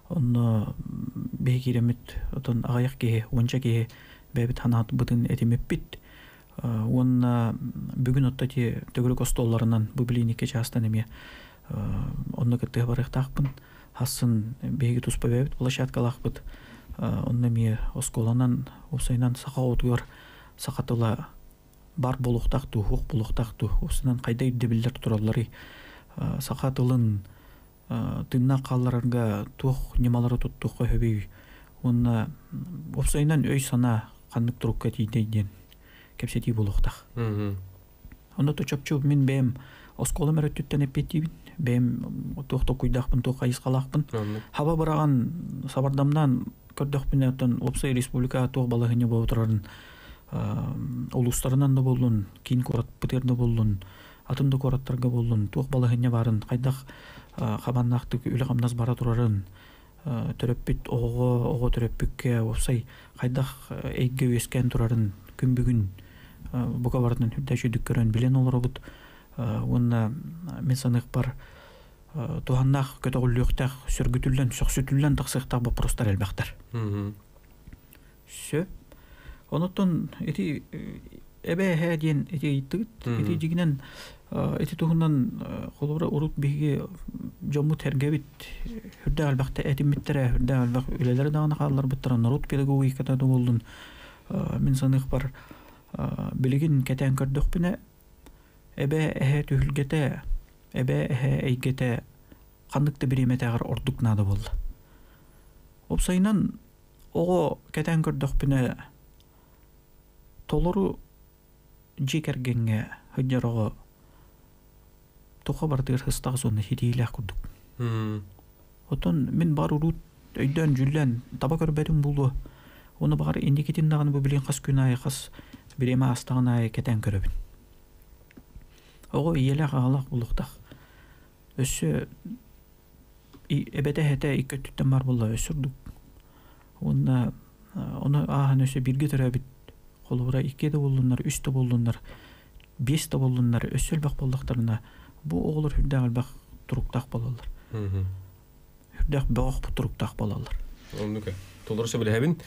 онно биһи киирэммит отон аҕыйах киһи, уонча киһи бэйэбит ханаатбытын этимиппит. Уонна бүгүн отто ити төгүрүк остуолларынан бу билиин 2 чаастан эмиэ онно кыттыһа барыахтаахпын. Хассын биһиги туспа бэйэбит площадкалаахпыт. Онно эмиэ оскуоланан, уопсайынан саха оҕотугар саха тыла бар буолуохтаах дуу, суох буолуохтаах дуу, уопсайынан хайда ирдэбиллэр туралларый, саха тылын тыыннаах хаалларарга туох ньымалары туттуохха сөбүй уонна уопсайынан өй-санаа ханнык турукка тиийдэй диэн кэпсэтии буолуохтаах. Онно то чопчу мин бэйэм оскуолам өрөттүттэн эппиэттиибин. Бэйэм туох токуйдаахпын, туох хайысхалаахпын. Хаба быраҕан сабардамнаан көрдөхпүнэ, оттон уопсай республика туох балаһыанньа буола турарын улуустарынан да буоллун, киин куораппытыгар да буоллун, атын да куораттарга буоллун, туох балаһыанньа баарын, хайдах хабаннаахтык үлэ-хамнас бара турарын, төрөппүт оҕоҕо, оҕо төрөппүккэ уопсай хайдах эйгэ үөскээн турарын күн бүгүн бука барытын үрдэ үчүгдүк көрөн билэн олоробут. Уонна мин саныахпар туһаннаах көтөҕүллүөхтээх, сөргүтүллэн, сөхсүтүллэн тахсыахтаах боппуруостар элбэхтэр. Сөп. Онуттан ити эбээ диэн ити ыйыттыгыт. Ити дьигинэн ити туһунан холобура урут биһиги дьоммут эргэбит үрдээх элбэхтэ этиммиттэрэ, үрдээх элбэх үлэлэри даҕаны хаалларбыттара, норуот педагогиката да буоллун. Мин саныахпар билигин кэтээн көрдөхпүнэ эбээ эһээ түһүлгэтэ, эбээ эһээ эйгэтэ ханнык да бириэмэтээҕэр ордук наада буолла. Уопсайынан оҕо кэтээн көрдөхпүнэ толору дьиэ кэргэҥҥэ сылдьар оҕо туха барытыгар сыстаҕас уонна ситиилээх курдук. Оттон мин бар уруут өйдөөн дьүллээн таба көрбөтүм буолуо. Ону баҕар инникитин даҕаны бу билигин хас күн аайы хас бириэмэ аастаҕын аайы кэтээн көрөбүн. Оҕо ийэлээх аҕалаах буолуохтаах. Өссө эбэтэ эһэтэ икки өттүттэн баар буолла өссө ордук. Уонна ону ааһан өссө бииргэ төрөөбүт холобура 2 да буоллуннар, 3 да буоллуннар, 5 да буоллуннар, өссө элбэх буоллахтарына бу оҕолор үрдээх элбэх туруктаах буолаллар. Үрдээх бөҕөх туруктаах буолаллар. Оннук. Толору сөбүлэһэбин.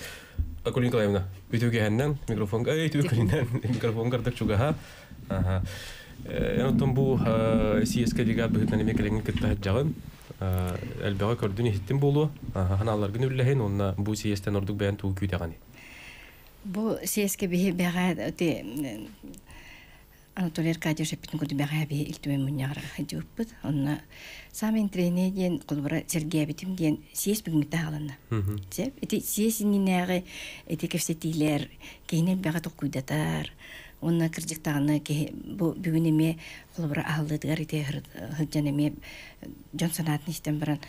Акулина Николаевна, үтүөгэһэннэн микрофон, үтүөкүнүнэн микрофон кардак чугаһа. Ага. Эн оттон бу ССК делегат быһыытынан эмиэ кэлэҥҥин кытта сылдьаҕын. Элбэҕи көрдүн иһиттин буолуо. Ханааларгын үллэһин уонна бу съезтэн ордук бэйэн тугу күүтэҕиний? Бу съезкэ биһи бэҕэ Анатолий Аркадьевич эппитин курдук бэҕэһээ биһи Ил Түмэн мунньаҕар сылдьыбыппыт. Онно саамай интэриэһинэй диэн холобура сэргээбитим диэн съезд бүгүҥҥүттэн саҕаланна. Сөп. Ити съезд иннинээҕи ити кэпсэтиилэр киһини элбэҕи толкуйдатар. Уонна кырдьык даҕаны киһи бу бүгүн эмиэ холобура аһыллыытыгар ити сылдьан эмиэ дьон санаатын истэн баран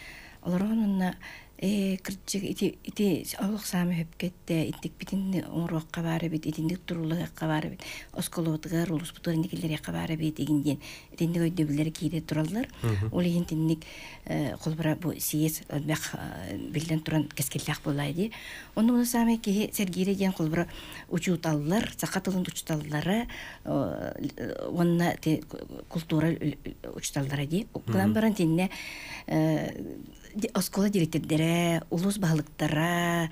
олорон онно кырдьык ити ити олох саамай сөпкө эттэ интикпитин оҥоруохха баар эбит, итинник туруулаһыахха баар эбит, оскуолабытыгар, улууспутугар инник киллэриэххэ баар эбит игин диэн итинник өйдөбүллэр киирэ тураллар. Ол иһин итинник холобура бу съезд элбэх биллэн туран кэскиллээх буоллаа дии. Онно уну саамай киһи сэргиирэ диэн холобура учууталлар, саха тылын учууталлара уонна култуура учууталлара дии. Гынан баран тиннэ оскуола директордэрэ, улуус баһылыктара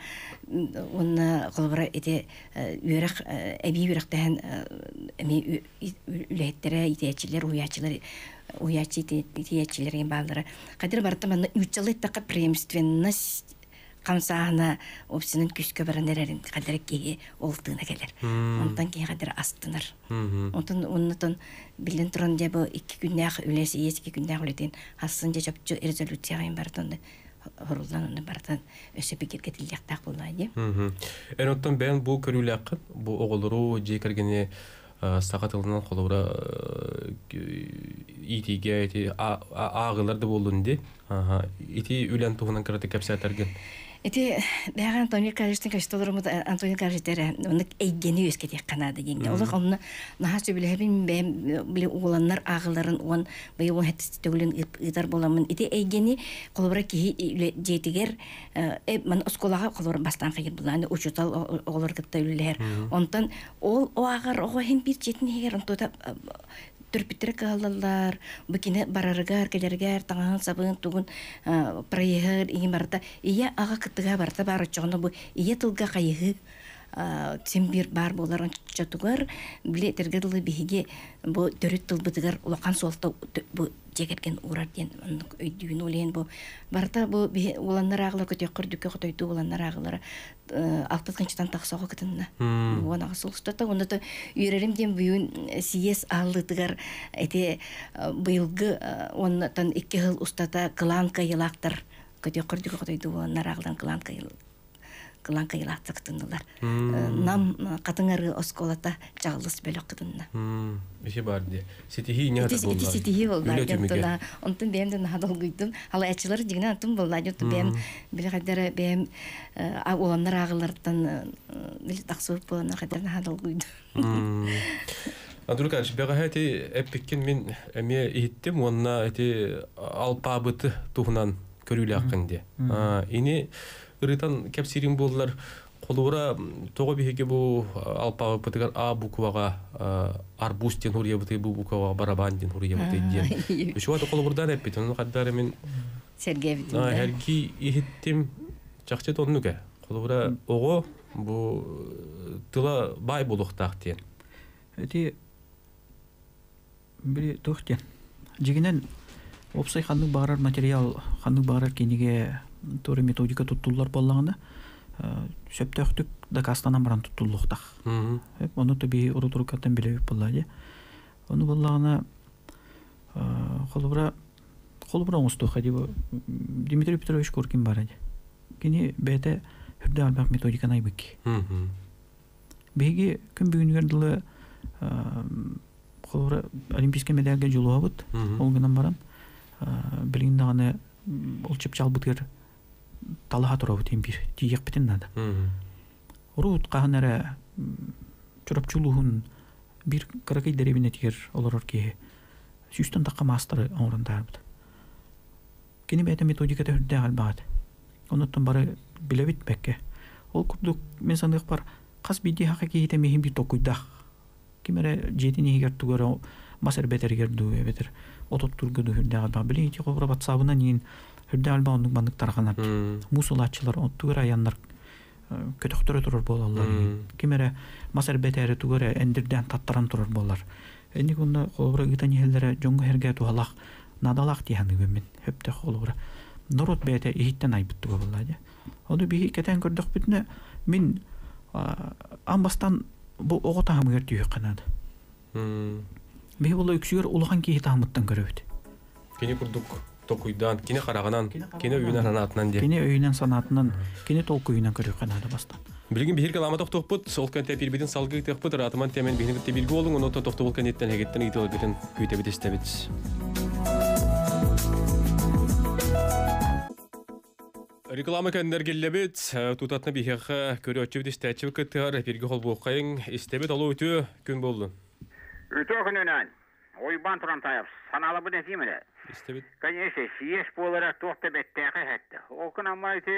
уонна холобура ити үөрэх эбии үөрэхтэһэн эмиэ үлэһиттэрэ, итээччилэр, уһуйааччылар, уһуйааччы итээччилэр бааллара. Хадыр барыта манна нууччалыы эттэххэ преемственность хамсааһына общинын күүскэ баран эрэрин хадыр киһи ол тыына кэлэр. Онтон киһи хадыр астынар. Онтон оннотон биллэн туран дьэ бу 2 күннээх үлэ съезд 2 күннээх үлэтин хассын дьэ чопчу резолюцияҕа барытын хоруллан онно барытын өссө бигэргэтиллиэхтээх буоллаа дии. Эн оттон бэйэн бу көрүүлээххин бу оҕолору дьиэ кэргэни саха тылынан холобура иитиигэ ити ааҕылар да буоллун ди. Ити үлэн туһунан кыратык кэпсээтэргин. Ити бэҕэ Антоний Каричтан көстө Антоний Карич этэрэ оннук эйгэни үөскэтиэххэ наада диэҥҥэ. Олох онно наһаа сөбүлэһэбин бэйэм били уоланнар ааҕыларын уон быйыл уон сэттис төгүлүн ыытар буоламмын ити эйгэни холобура киһи дьиэтигэр маны оскуолаҕа холобура бастаан хайыр булааны учуутал оҕолору кытта үлэлэһэр. Онтон ол ааҕар оҕо иһин биир дьиэтин иһигэр онтуота төрөппүттэрэ кыһаллаллар, бу кини барарыгар, кэлэригэр, таҥаһын, сабын, тугун проеһыр, иһин барыта ийэ аҕа кыттыга барыта баар оччоҕуна бу ийэ тылга хайыһыы син биир баар буолар оччотугар били этэргэ дылы биһиги бу төрүт тылбытыгар улахан суолта бу дьиэ кэргэн уурар диэн оннук өйдүүбүн ол иһин бу барыта бу биһи уоланнар ааҕылар көтүөххэ үрдүккэ хотойдуу уоланнар ааҕылара алта тыһыынчаттан тахса оҕо кытынна 18 сыл устата уонна үөрэрим диэн бүгүн сийиэс аһыллыытыгар ити быйылгы уоннатан 2 сыл устата кылаан кыайыылаахтар көтүөххэ үрдүккэ хотойдуу уоланнар ааҕылан кылаан кылаан кыйылаахта кытыннылар. Нам Хатыҥ Арыы оскуолата Чаҕылыс бөлөх кытынна. Ити бар дии. Ситиһии не Ити ситиһии буолла. Онтон бэйэм да наһаа долгуйдум. Халаяччылар дьиҥинэн антон буолла. Онтон бэйэм били хайдара бэйэм уоланнар ааҕыларыттан били тахсыбыт буоланнар хайдара наһаа долгуйдум. Андрей Николаевич, бэҕэһээ ити эппиккин мин эмиэ иһиттим уонна ити алпаабыты туһунан көрүүлээххин диэ. Ини ырытан кэпсиирин буоллар, холобура тоҕо биһиги бу алпаабыппытыгар А букваҕа арбуз диэн хуруйабытый, бу букваҕа барабан диэн хуруйабытый диэн. Үчүгэй холобурдаан эппит, ону хайдары мин Сэргээбитим. Эргий иһиттим, чахчы оннук ээ. Холобура оҕо бу тыла баай буолуохтаах диэн. Ити били туох диэн. Дьиҥинэн уопсай ханнык баҕарар материал, ханнык баҕарар кинигэ туора методика туттуллар буоллаҕына, сөптөөхтүк дакаастанан баран туттуллуохтаах. Ону то биһи урут-уруккаттан билэбит буоллаа дии. Ону буоллаҕына холобура холобура оҥостуохха дии Дмитрий Петрович Коркин баара дии. Кини бэйэтэ үрдээх элбэх методиканы айбыт киһи. Биһиги күн бүгүнүгэр дылы холобура олимпийскай медальга дьулуһабыт. Ол гынан баран билигин даҕаны ол чыпчаалбытыгар талаһа турабыт иһин биир тиийиэхпитин наада. Урут хаһан эрэ Чурапчы улууһун биир кыракый дэриэбинэтигэр олорор киһи сүүстэн тахха маастары оҥорон таһаарбыт. Кини бэйэтэ методиката үрдээх элбэх этэ. Онуттан бары билэбит бэккэ. Ол курдук мин саныахпар хас биирдии хака киһитэ миһин биир толкуйдаах. Ким эрэ дьиэтин иһигэр тугу эрэ мас эрбэтэригэр дуу эбэтэр от оттуурга дуу үрдээх элбэх. Билигин ити холобура батсаабынан иин үрдээх элбэх оннук маннык тарҕанар. Муус ылааччылар оттугар айаннар көтөхтөрө турар буолаллар. Ким эрэ мас эрбэтээри тугу эрэ эндирдээн таттаран турар буолар. Инник онно холобура ыытан иһэллэрэ дьоҥҥо эргэ туһалаах наадалаах дии саныыбын мин. Сөптөөх холобура. Норуот бэйэтэ иһиттэн айбыт туга буолла дии. Ону биһи кэтээн көрдөхпүтүнэ мин аан бастаан бу оҕо таһымыгар түһүөххэ наада. Биһи була үксүгэр улахан киһи таһымыттан көрөбүт. Кини курдук толкуйдаан, кини хараҕынан, кини өйүнэн санаатынан диэн. Кини өйүнэн санаатынан, кини толкуйунан көрүөххэ наада бастаан. Билигин биһир калама тохтуохпут, сол кэнтэ пирбитин салгыы тыахпыт, ыраатыман темен биһини кытта бирге болуҥ, онон тохтобул кэнниттэн хэгиттэн ыытыларгытын күүтэбит истэбит. Реклама кэннэргиллэбит, тутатына биһиэхэ көрөөччүбүт истээччибит кыттыһар, эфиргэ холбуоххайыҥ, истэбит олу үтүө күн буоллун. Үтүө күнүнэн! Уйбаан Турантаев, санааларбын этиим эрэ. Истэбит. Конечно, съезд буолара туох да бэттээхэй эһэттэ. Ол гынан ити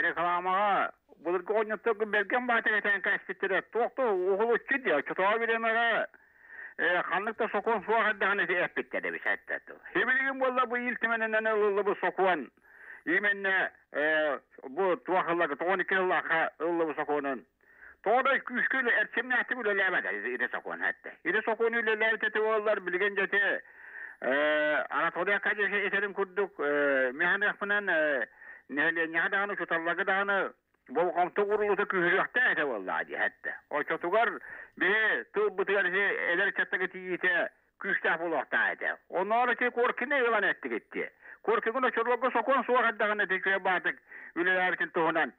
рекламаҕа былыргы оҕонньотторго бэргэн баатыр этээн кээспиттэрэ туох да уһулуччу диэ. Оччотооҕу бириэмэҕэ ханнык да сокуон суох эрдэҕинэ ити эппиттэр эбит эттэ. Сибилигин буолла бу Ил Түмэнинэн ылыллыбыт сокуон именно бу туох ыллага 92 сыллаахха ыллыбыт сокуонун тоҕо да күүскэ эрчимнээхтик үлэлээбэт ити сокуон эттэ. Ити сокуон үлэлээбит эти буоллар билигин дьэ ити Анатолий Аркадьевич этэрин курдук механыахпынан нэһилиэнньэҕэ даҕаны учууталларга даҕаны болҕомто ууруллуута күүһүрүөхтээх этэ буоллаҕа дии эттэ. Оччотугар биһи тылбытыгар ити эдэр ыччаттарга тиийиитэ күүстээх буолуохтаах этэ. Оннооҕор ити Коркины ылан эттигит дии. Коркигын оччолорго сокуон суох эрдэҕинэ ити үчүгэй баатык үлэлээбитин туһунан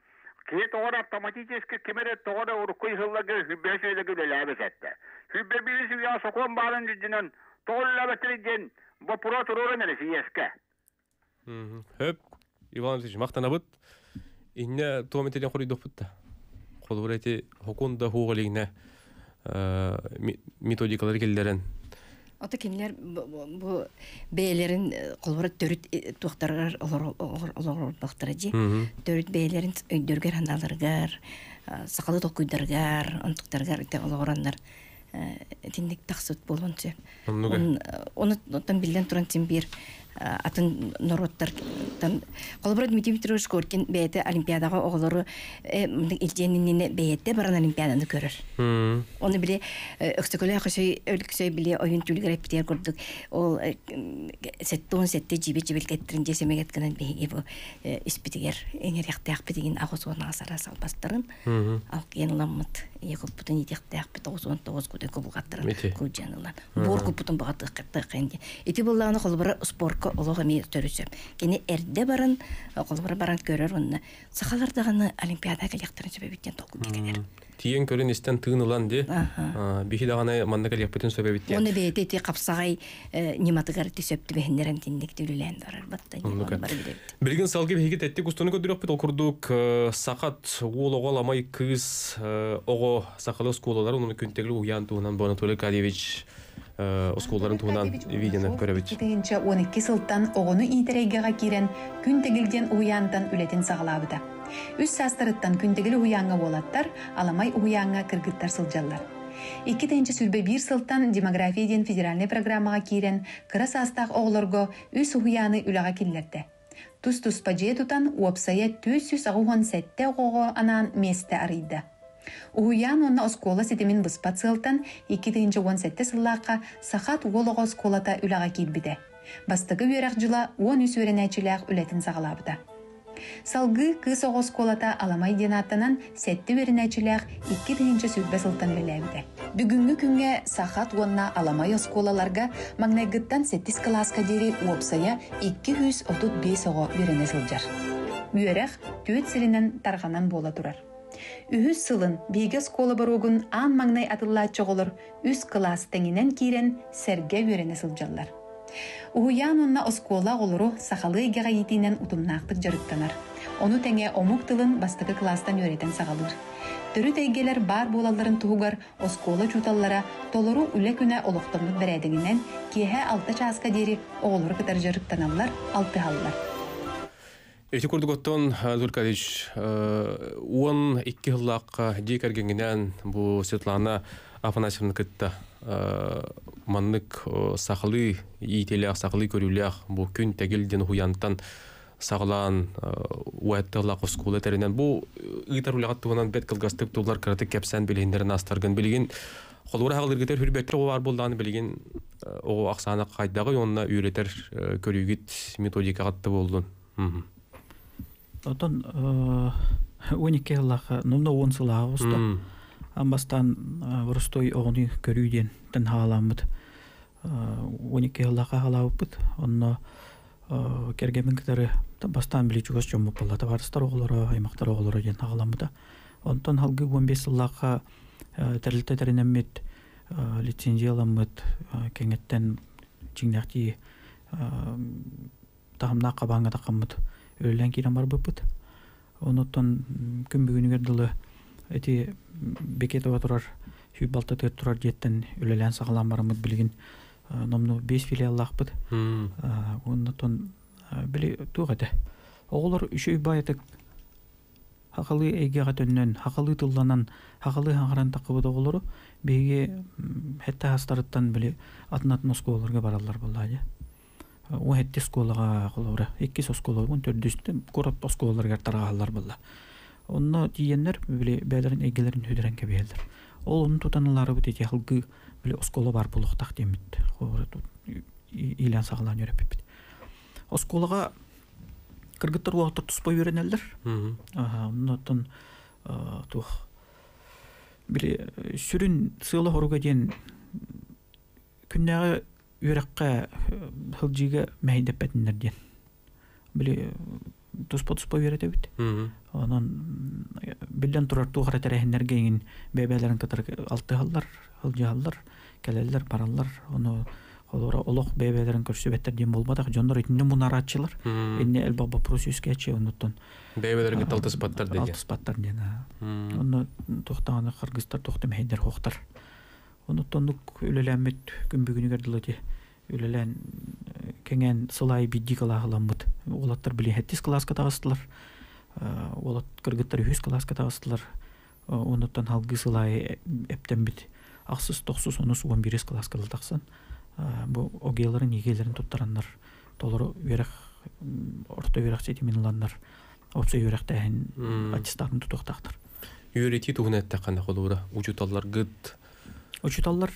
киһи тоҕо эрэ автоматически ким эрэ тоҕо эрэ урукку сылларга сүүрбэһис үйэлэргэ үлэлээбит этэ. 101 үйэҕэ сокуон баарын үрдүнэн тоҕо үлэлээбэттэрий диэн боппуруос туруоран эрэ сийиэскэ. Хөп, Иван Васильевич, махтанабыт. Инне туометелен хоруйдохпут да. Холобур эти хокун да хугалигне методикалар келлерен. Ото кинилер бу бээлерин колбора төрүт туохтарыгар олорорбахтара дьи. Төрүт бээлерин өйдөргөр ханаларыгар, сакалы токуйдарыгар, онтуктарыгар ите олороннар тинник тахсыт болон сөп. Оны оттон билден туран син бир атын народтар колбора Дмитрий Дмитриевич Коркин бэйэтэ олимпиадага оҕолору илдьиэнинне бэйэтэ баран олимпиаданы көрөр. Оны биле өксөкөлө хөсөй өлксөй биле ойун түлгер эптер курдук ол сеттон сетте жибе жибел кеттерин жесемегет гынан биһиги бу испитигер эңер яхтаах битигин агос уон асара салбастарын ал кен ыламмыт ие куппутун итиэхтаах бит 99 куде кубугаттарын кулжанылан буор куппутун багатыаккаттааккан ити буллааны холбара спортка олох эми төрүсөм кени эрде баран холбара баран көрөр онна сахалар даганы олимпиада келяктарын сөбөбүттен толку кетер. Тиен көрін истен тыын ылан ди. Бихи даганы манна келеппетин сөбөбүттен. Оны бэйэтэ ити капсагай ниматыгар ти сөптү бэһиннерен тинник түлүлээн барар батта. Билген салгы биһиги теттик устуну көдүрөкпүт окурдук сакат уол ого ламай кыз ого сакалы осколалар онун күнтегли уян туунан бу Анатолий Аркадьевич осколаларын туунан видеоны көрөбүт. Тыгынча 12 сылтан оҕону иитерейгеҕа киирэн күн тегилден уһуйаантан үлэтин саҕалаабыта. Үс саастарыттан күнтегили уһуйааҥҥа уолаттар, аламай уһуйааҥҥа кыргыттар сылдьаллар. 2-сүүрбэ биир сылтан демография диэн федеральный программаҕа киирэн кыра саастаах оҕолорго үс уһуйааны үлэҕэ киллэрдэ. Тус-туспа дьиэ тутан уопсайа 467 оҕоҕо анаан миэстэ арыйда. Уһуйаан уонна оскуола ситимин быспат сыалтан 2-17 сыллаахха Сахат уол оҕо оскуолата үлэҕэ киирбитэ. Бастакы үөрэх дьыла 13 үөрэнээччилээх үлэтин саҕалаабыта. Салгыы кыыс оҕо оскуолата Аламай диэн ааттанан сэтти үөрэнээччилээх 2-20 сылтан үлэлээбитэ. Бүгүҥҥү күҥҥэ Сахат уонна Аламай оскуолаларга маҥнайгыттан сэттис кылааска диэри уопсайа 235 оҕо үөрэнэ сылдьар. Үөрэх түөрт сиринэн тарҕанан буола турар. Үһүс сылын биһиги оскуола боруогун аан маҥнай атыллааччы оҕолор үс кылаас тэҥинэн киирэн сэргэ үөрэнэ сылдьаллар. Уһуйаан уонна оскуола оҕолору сахалыы эйгэҕэ иитиинэн утумнаахтык дьарыктанар. Ону тэҥэ омук тылын бастакы кылаастан үөрэтэн саҕалыыр. Төрүт эйгэлэр баар буолалларын туһугар оскуола учууталлара толору үлэ күнэ олохтоммут бэрээдэгинэн киэһэ алта чааска диэри оҕолору кытары дьарыктаналлар, алтыһаллар. Эти курдук оттон Зуркадич 12 сыллаахха дьиэ кэргэҥҥинэн бу Светлана Афанасьевна кытта маннык сахалыы иитиилээх, сахалыы көрүүлээх бу күн тэгил диэн уһуйаантан саҕалаан уэттыллаах оскуола тэринэн бу ыытар үлэҕит туһунан бэрт кылгастык туллар кыратык кэпсээн билиһиннэрин астаргын билигин холура хаҕылыргытар хүрбэттэр оҕо баар буоллаҕына билигин оҕо ахсаана хайдаҕый уонна үөрэтэр көрүүгүт методикаҕыт да буоллун. Отон 12 сыллаахха номно 10 сылааҕа оҕуста. Бастаан боростой оҕону көрүү диэн тэн хаалааммыт 12 сыллаахха хаалаабыппыт. Онно кэргэмин кытары бастаан били чугас дьоммут буолла табаарыстар оҕолоро, аймактар оҕолоро диэн хаҕаламмыта. Онтон халгы 15 сыллаахха тэрилтэ тэринэммит, лицензияламмыт, кэҥэттэн чиҥнэхтии таһымнаах хабааҥҥа таххаммыт үлэлээн киирэн барбыппыт. Онуттан күн бүгүнүгэр дылы ити Бекетова турар 106 тыат турар дьиэттэн үлэлээн саҕалаан бараммыт билигин номну 5 филиаллаахпыт. Оннотон били туох этэ. Оҕолор үчүгэй баайытык хахалыы эйгэҕэ төннөн, хахалыы тылланан, хахалыы хаҥаран таххыбыт оҕолору биһиги хэтте хастарыттан били атын-атын оскуолаларга бараллар буоллаа дьэ. О хэтти оскуолаҕа холобура иккис оскуола уон төрдүс куорат оскуолаларыгар тарҕаһаллар буолла. Онно тиийэннэр били бэйэлэрин эйгэлэрин сүтэрэн кэбиһэллэр. Ол ону тутан ылаарыбыт ити халгыы били оскуола баар буолуохтаах диэммит. Холобура иилээн саҕалаан үөрэппиппит. Оскуолаҕа кыргыттар уолаттар туспа үөрэнэллэр. Оннуттан туох били сүрүн сыала хоруга диэн күннээҕи үөрэххэ сылдьыыга мэһэйдэппэтиннэр диэн. Били туспа-туспа үөрэтэбит. Онон биллэн турар туох эрэ тэрээһиннэргэ иҥин бэйэ-бэйэлэрин кытары алтыһаллар, сылдьыһаллар, кэлэллэр, бараллар. Ону Холора олох бэйбэлерин көрсүбэттер диэн болбатах дьоннор итинне мунарааччылар. Инне элбэх вопрос үскээчи оннуттан. Бэйбэлерин алтыспаттар диэн. Алтыспаттар диэн. Онно тохтааны кыргызтар тохтум хейдер хохтар. Оннуттан үлэлэммит күн бүгүнүгэр дылы ти үлэлэн кеңен сылай бидди кылааһыламмыт. Уолаттар били хеттис класска тагыстылар. Уолат кыргыттар үһүс класска тагыстылар. Оннуттан халгы сылай эптенбит. Ахсыс тохсус онус 11 класска тахсан. Бу огеларын игелерин туттараннар толору үөрэх орто үөрэх ситимин ыланнар опсой үөрэхтээһин аттестатын тутуохтаахтар. Үөретии туһунан эттэххинэ холуура учууталлар гыт Учуталлар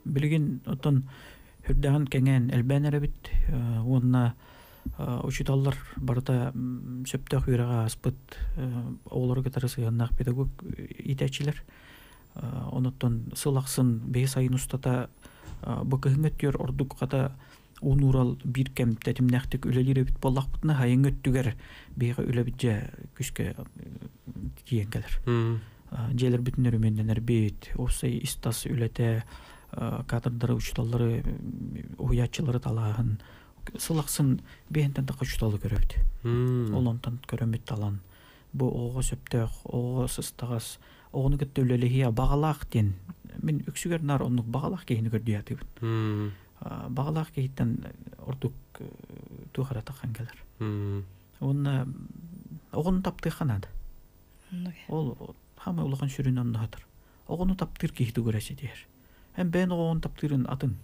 билигин оттон хүрдэҕин кэҥээн элбээн эрэбит уонна учуталлар барыта сөптөөх үөрэҕэ ааспыт оҕолору кытары сыһыаннаах педагог иитээччилэр. Онуттан сыл ахсын бэйэ сайын устата бу кыһыҥҥы өттүгэр ордук хата уунуурал биир кэм тэтимнээхтик үлэлиир эбит буоллахпытына хайыҥҥы өттүгэр биһиэхэ үлэбит дьэ күскэ тиийэн кэлэр. Дьиэлэрбитин өрөмүөннэнэрбит, уопсай ис-тас үлэтэ, кадрдары, учууталлары, уһуйааччылары талааһын сыл ахсын биэһинтэн тахха учууталы көрөбүт. Ол онтон көрөммүт талан бу оҕоҕо сөптөөх, оҕоҕо сыстаҕас, оҕону кытта үлэлэһиэ баҕалаах диэн мин үксүгэр наар оннук баҕалаах киһини көрдүһэтибин. Баҕалаах киһиттэн ордук туох эрэ таххан кэлэр. Уонна оҕону таптыахха наада. Ол хамай улахан сүрүн онноһатар. Оҕону таптыыр киһи тугура ситиһэр. Эн бэйэн оҕоҕун таптыырын атын.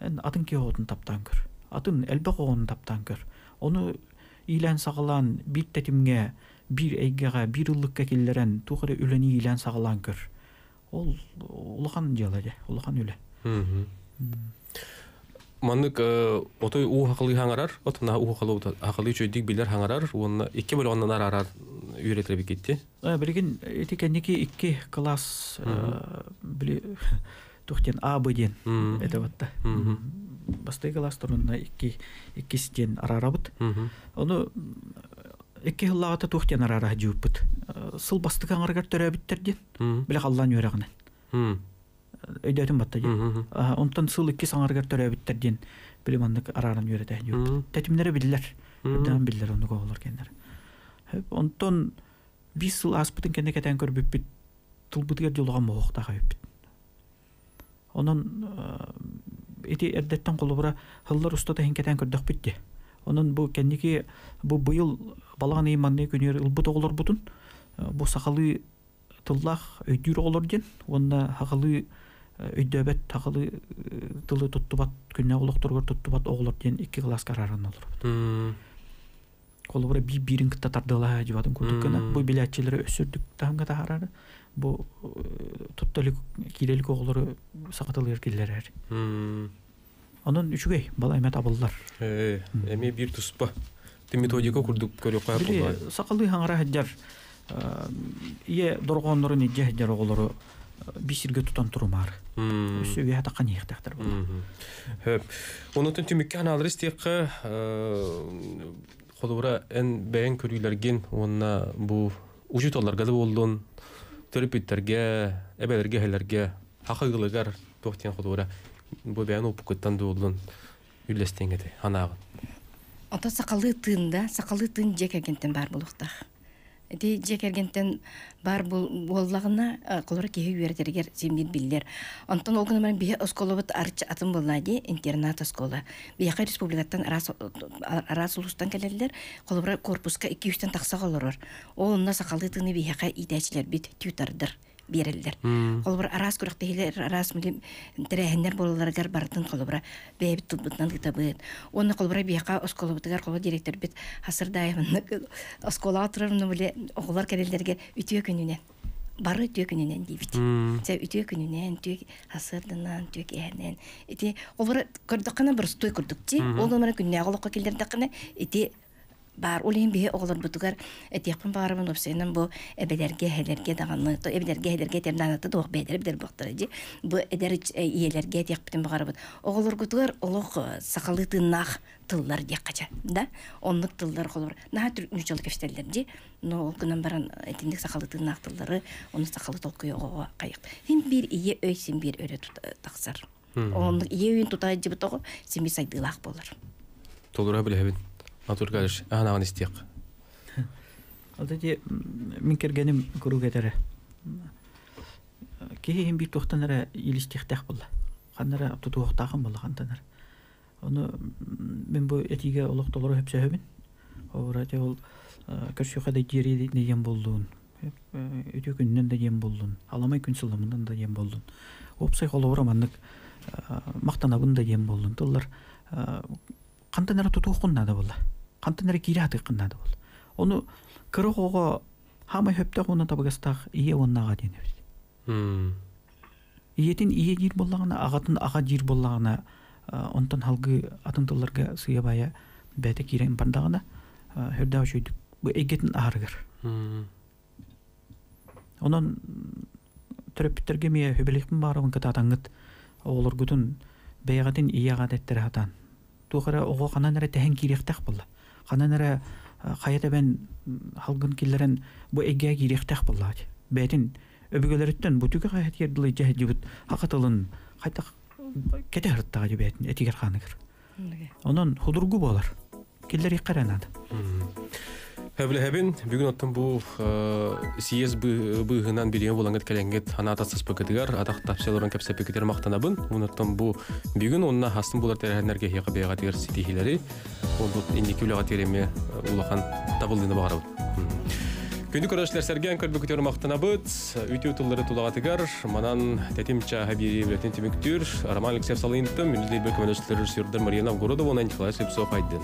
Эн атын киһи оҕотун таптаан көр. Атын элбэх оҕону таптаан көр. Ону иилээн саҕалаан биир тэтимҥэ, биир эйгэҕэ, биир ыллыкка киллэрэн туох эрэ үлэни иилээн саҕалаан көр. Ол улахан дьыала дьэ, улахан үлэ. Маннык отой уу хахалыы хаҥарар, отуна уу хахалыы үчүгдүк билэр хаҥарар уонна икки бөлөҕүнэн араарар үөрэтэр бикитти. Билигин ити кэнники икки класс били туох диэн А Б диэн этэ батта. Бастакы класс турунна икки иккис диэн араарабыт. Ону икки сыллааҕыта туох диэн араара дьууппут. Сыл бастакы аҥарыгар төрөөбүттэр диэн. Биле халлаан үөрэҕинэн. Өйдөөтүм батта диэн. Онтон сыл иккис аҥарыгар төрөөбүттэр диэн били маннык арааран үөрэтэ дьууппут. Тэтимнэрэ биллэр. Үрдээн биллэр оннук оҕолор кэннэр. Онтон биир сыл ааспытын кэннэ кэтээн көрбүппүт тылбытыгар дьолоҕон моһуохтаах эбиппит. Онон ити эрдэттэн холобура сыллар устата иһин кэтээн көрдөхпүт дии. Онон бу кэнники бу быйыл балаҕан ыйын маннык күнүгэр ылбыт оҕолорбутун бу сахалыы тыллаах өйдүүр оҕолор диэн уонна сахалыы өйдөөбөт сахалыы тылы туттубат күннээҕи олохторугар туттубат оҕолор диэн икки кылааска арааран олоробут. Холобура биир биирин кытта тардыалаһа дьыбатын курдук гына бу билээччилэри өссө үрдүк таһымҥа таһаарар бу тутта илик киирэ илик оҕолору саха тылыгар киллэрэр. Онон үчүгэй балай эмэ табыллар. Эмиэ биир туспа методика курдук көрүөххэ буолла. Сахалыы хаҥара сылдьар ийэ дорҕооннорун илдьэ сылдьар оҕолору биир сиргэ тутан турумаар. Өссө үөһэ таххан иһиэхтээхтэр буолла. Онутун түмүккэ анаалар истиэххэ холобура эн бэйэҥ көрүүлэргин уонна бу учууталларга да буоллун төрөппүттэргэ, эбэлэргэ, эһэлэргэ хаха ыалыгар туох диэн холобура бу бэйэн опукуттан дуоллун үллэстиэҥ этэ анааҕын. Ото сахалыы тыын да, сахалыы тыын дьиэ кэргэнтэн баар буолуохтаах. Ити дьиэ кэргэнтэн баар буоллаҕына, холоро киһи үөрэтэригэр син биллэр. Онтон ол гынан баран биһи оскуолабыт арчы атын буолла дии, интернат оскуола. Биһиэхэ республикаттан араас араас улуустан кэлэллэр. Холобура корпуска 200-тэн тахса олорор. Ол онно сахалыы тыыны биһиэхэ иитээччилэрбит тьютордар биэрэллэр. Холобура араас күрэхтэһиилэр, араас тэрээһиннэр буолалларыгар барытын холобура бэйэбит тылбытынан ыытабыт. Уонна холобура биһиэхэ оскуолабытыгар холобура директорбит Хасырдаевна оскуолаҕа турар били оҕолор кэлэллэргэ үтүө күнүнэн бары үтүө күнүнэн диибит. Чэ үтүө күнүнэн, үтүө хасырданан, үтүө киэһэнэн. Ити холобура көрдөххүнэ боростуой курдук ти. Ол гынан күннээҕи олоххо киллэрдэххинэ ити баар. Ол иһин биһи оҕолорбутугар этиэхпин баҕарабын уопсайынан бу эбэлэргэ, эһэлэргэ даҕаны, то эбэлэргэ, эһэлэргэ этэр даҕаны туох бэйэлэрэ билэр буолтара дии. Бу эдэр ийэлэргэ этиэхпитин баҕарабыт. Оҕолоргутугар олох сахалыы тыыннаах тыллар диэххэ чэ, да? Оннук тыллар холобур наһаа нууччалыы кэпсэтэллэр дии. Но ол гынан баран итинник сахалыы тыыннаах тыллары, ону сахалыы толкуйу оҕоҕо хайык. Син биир ийэ өй син биир өрө тахсар. Оннук ийэ өйүн тута сылдьыбыт оҕо син биир сайдыылаах буолар. Толура билэбин. Анатолий Николаевич, аһан истиэх. Ол ити мин кэргэним куруук этэрэ. Киһи иһин биир туохтан эрэ иилистиэхтээх буолла. Ханна эрэ тутуохтаахын буолла хантан эрэ. Ону мин бу этиигэ олох толору сөпсөһөбүн. Ора те ол көрсүөхэ да диэри диэн боллун. Үтүө күнүнэн да диэн боллун. Аламай күн сыламынан да диэн боллун. Уопсай холобура маннык махтанабын да диэн боллун. Тыллар хантан эрэ тутуоххун наада буолла. Хантан эрэ киирэ атыаххын наада буолла. Ону кыра оҕоҕо хаамай хөптөөх уонна табыгастаах ийэ уонна аҕа диэн эбит. Ийэтин ийэ диир буоллаҕына, аҕатын аҕа диир буоллаҕына, онтон халгыы атын тылларга сыыйа-баайа бэйэтэ киирэн бардаҕына, сүрдээх үчүгэйдик бу эйгэтин аһарыгар. Онон төрөппүттэргэ эмиэ сүбэлиэхпин баҕарабын кытаатаҥҥыт оҕолоргутун бэйэҕитин ийэ-аҕа дэттэрэ сатаан. Туох эрэ оҕо ханан эрэ тэһэн киириэхтээх буолла. Ханан эрэ хайа тэбэн халгын киллэрэн бу эйгэҕэ киириэхтээх буоллаҕа. Бэйэтин өбүгэлэриттэн бу түгэх эһэтигэр дылы дьэһдьибит хака тылын хайдах кэтэ сырыттаҕа дии бэйэтин этигэр хааныгар. Онон худургу буолар. Киллэриэххэ эрэ наада. Хөбүлэһэбин бүгүн оттон бу съезд быыһынан билиэн булаҥыт кэлэҥҥит анаата саспыкытыгар атах тапсаларын кэпсэппикитигэр махтанабын. Онуттан бу бүгүн онна хастын булар тэрээһиннэргэ эһиэхэ бэйэҕитигэр ситиһиилэри онтут инники үлэҕэ тиэрэми улахан табыллыыны баҕарабын. Күндү көрөөччүлэр сэргээн көрбүкүтүгэр махтанабыт. Үтүө тыллары тулаҕатыгар манан тэтим чааһа биэрии үлэтин түмүктүүр Роман Алексеев салайынтым, Мүнү Лейбек көмөлөсүлэр режиссердар Мария Новгородова уонна Николай Слепцов Айдын.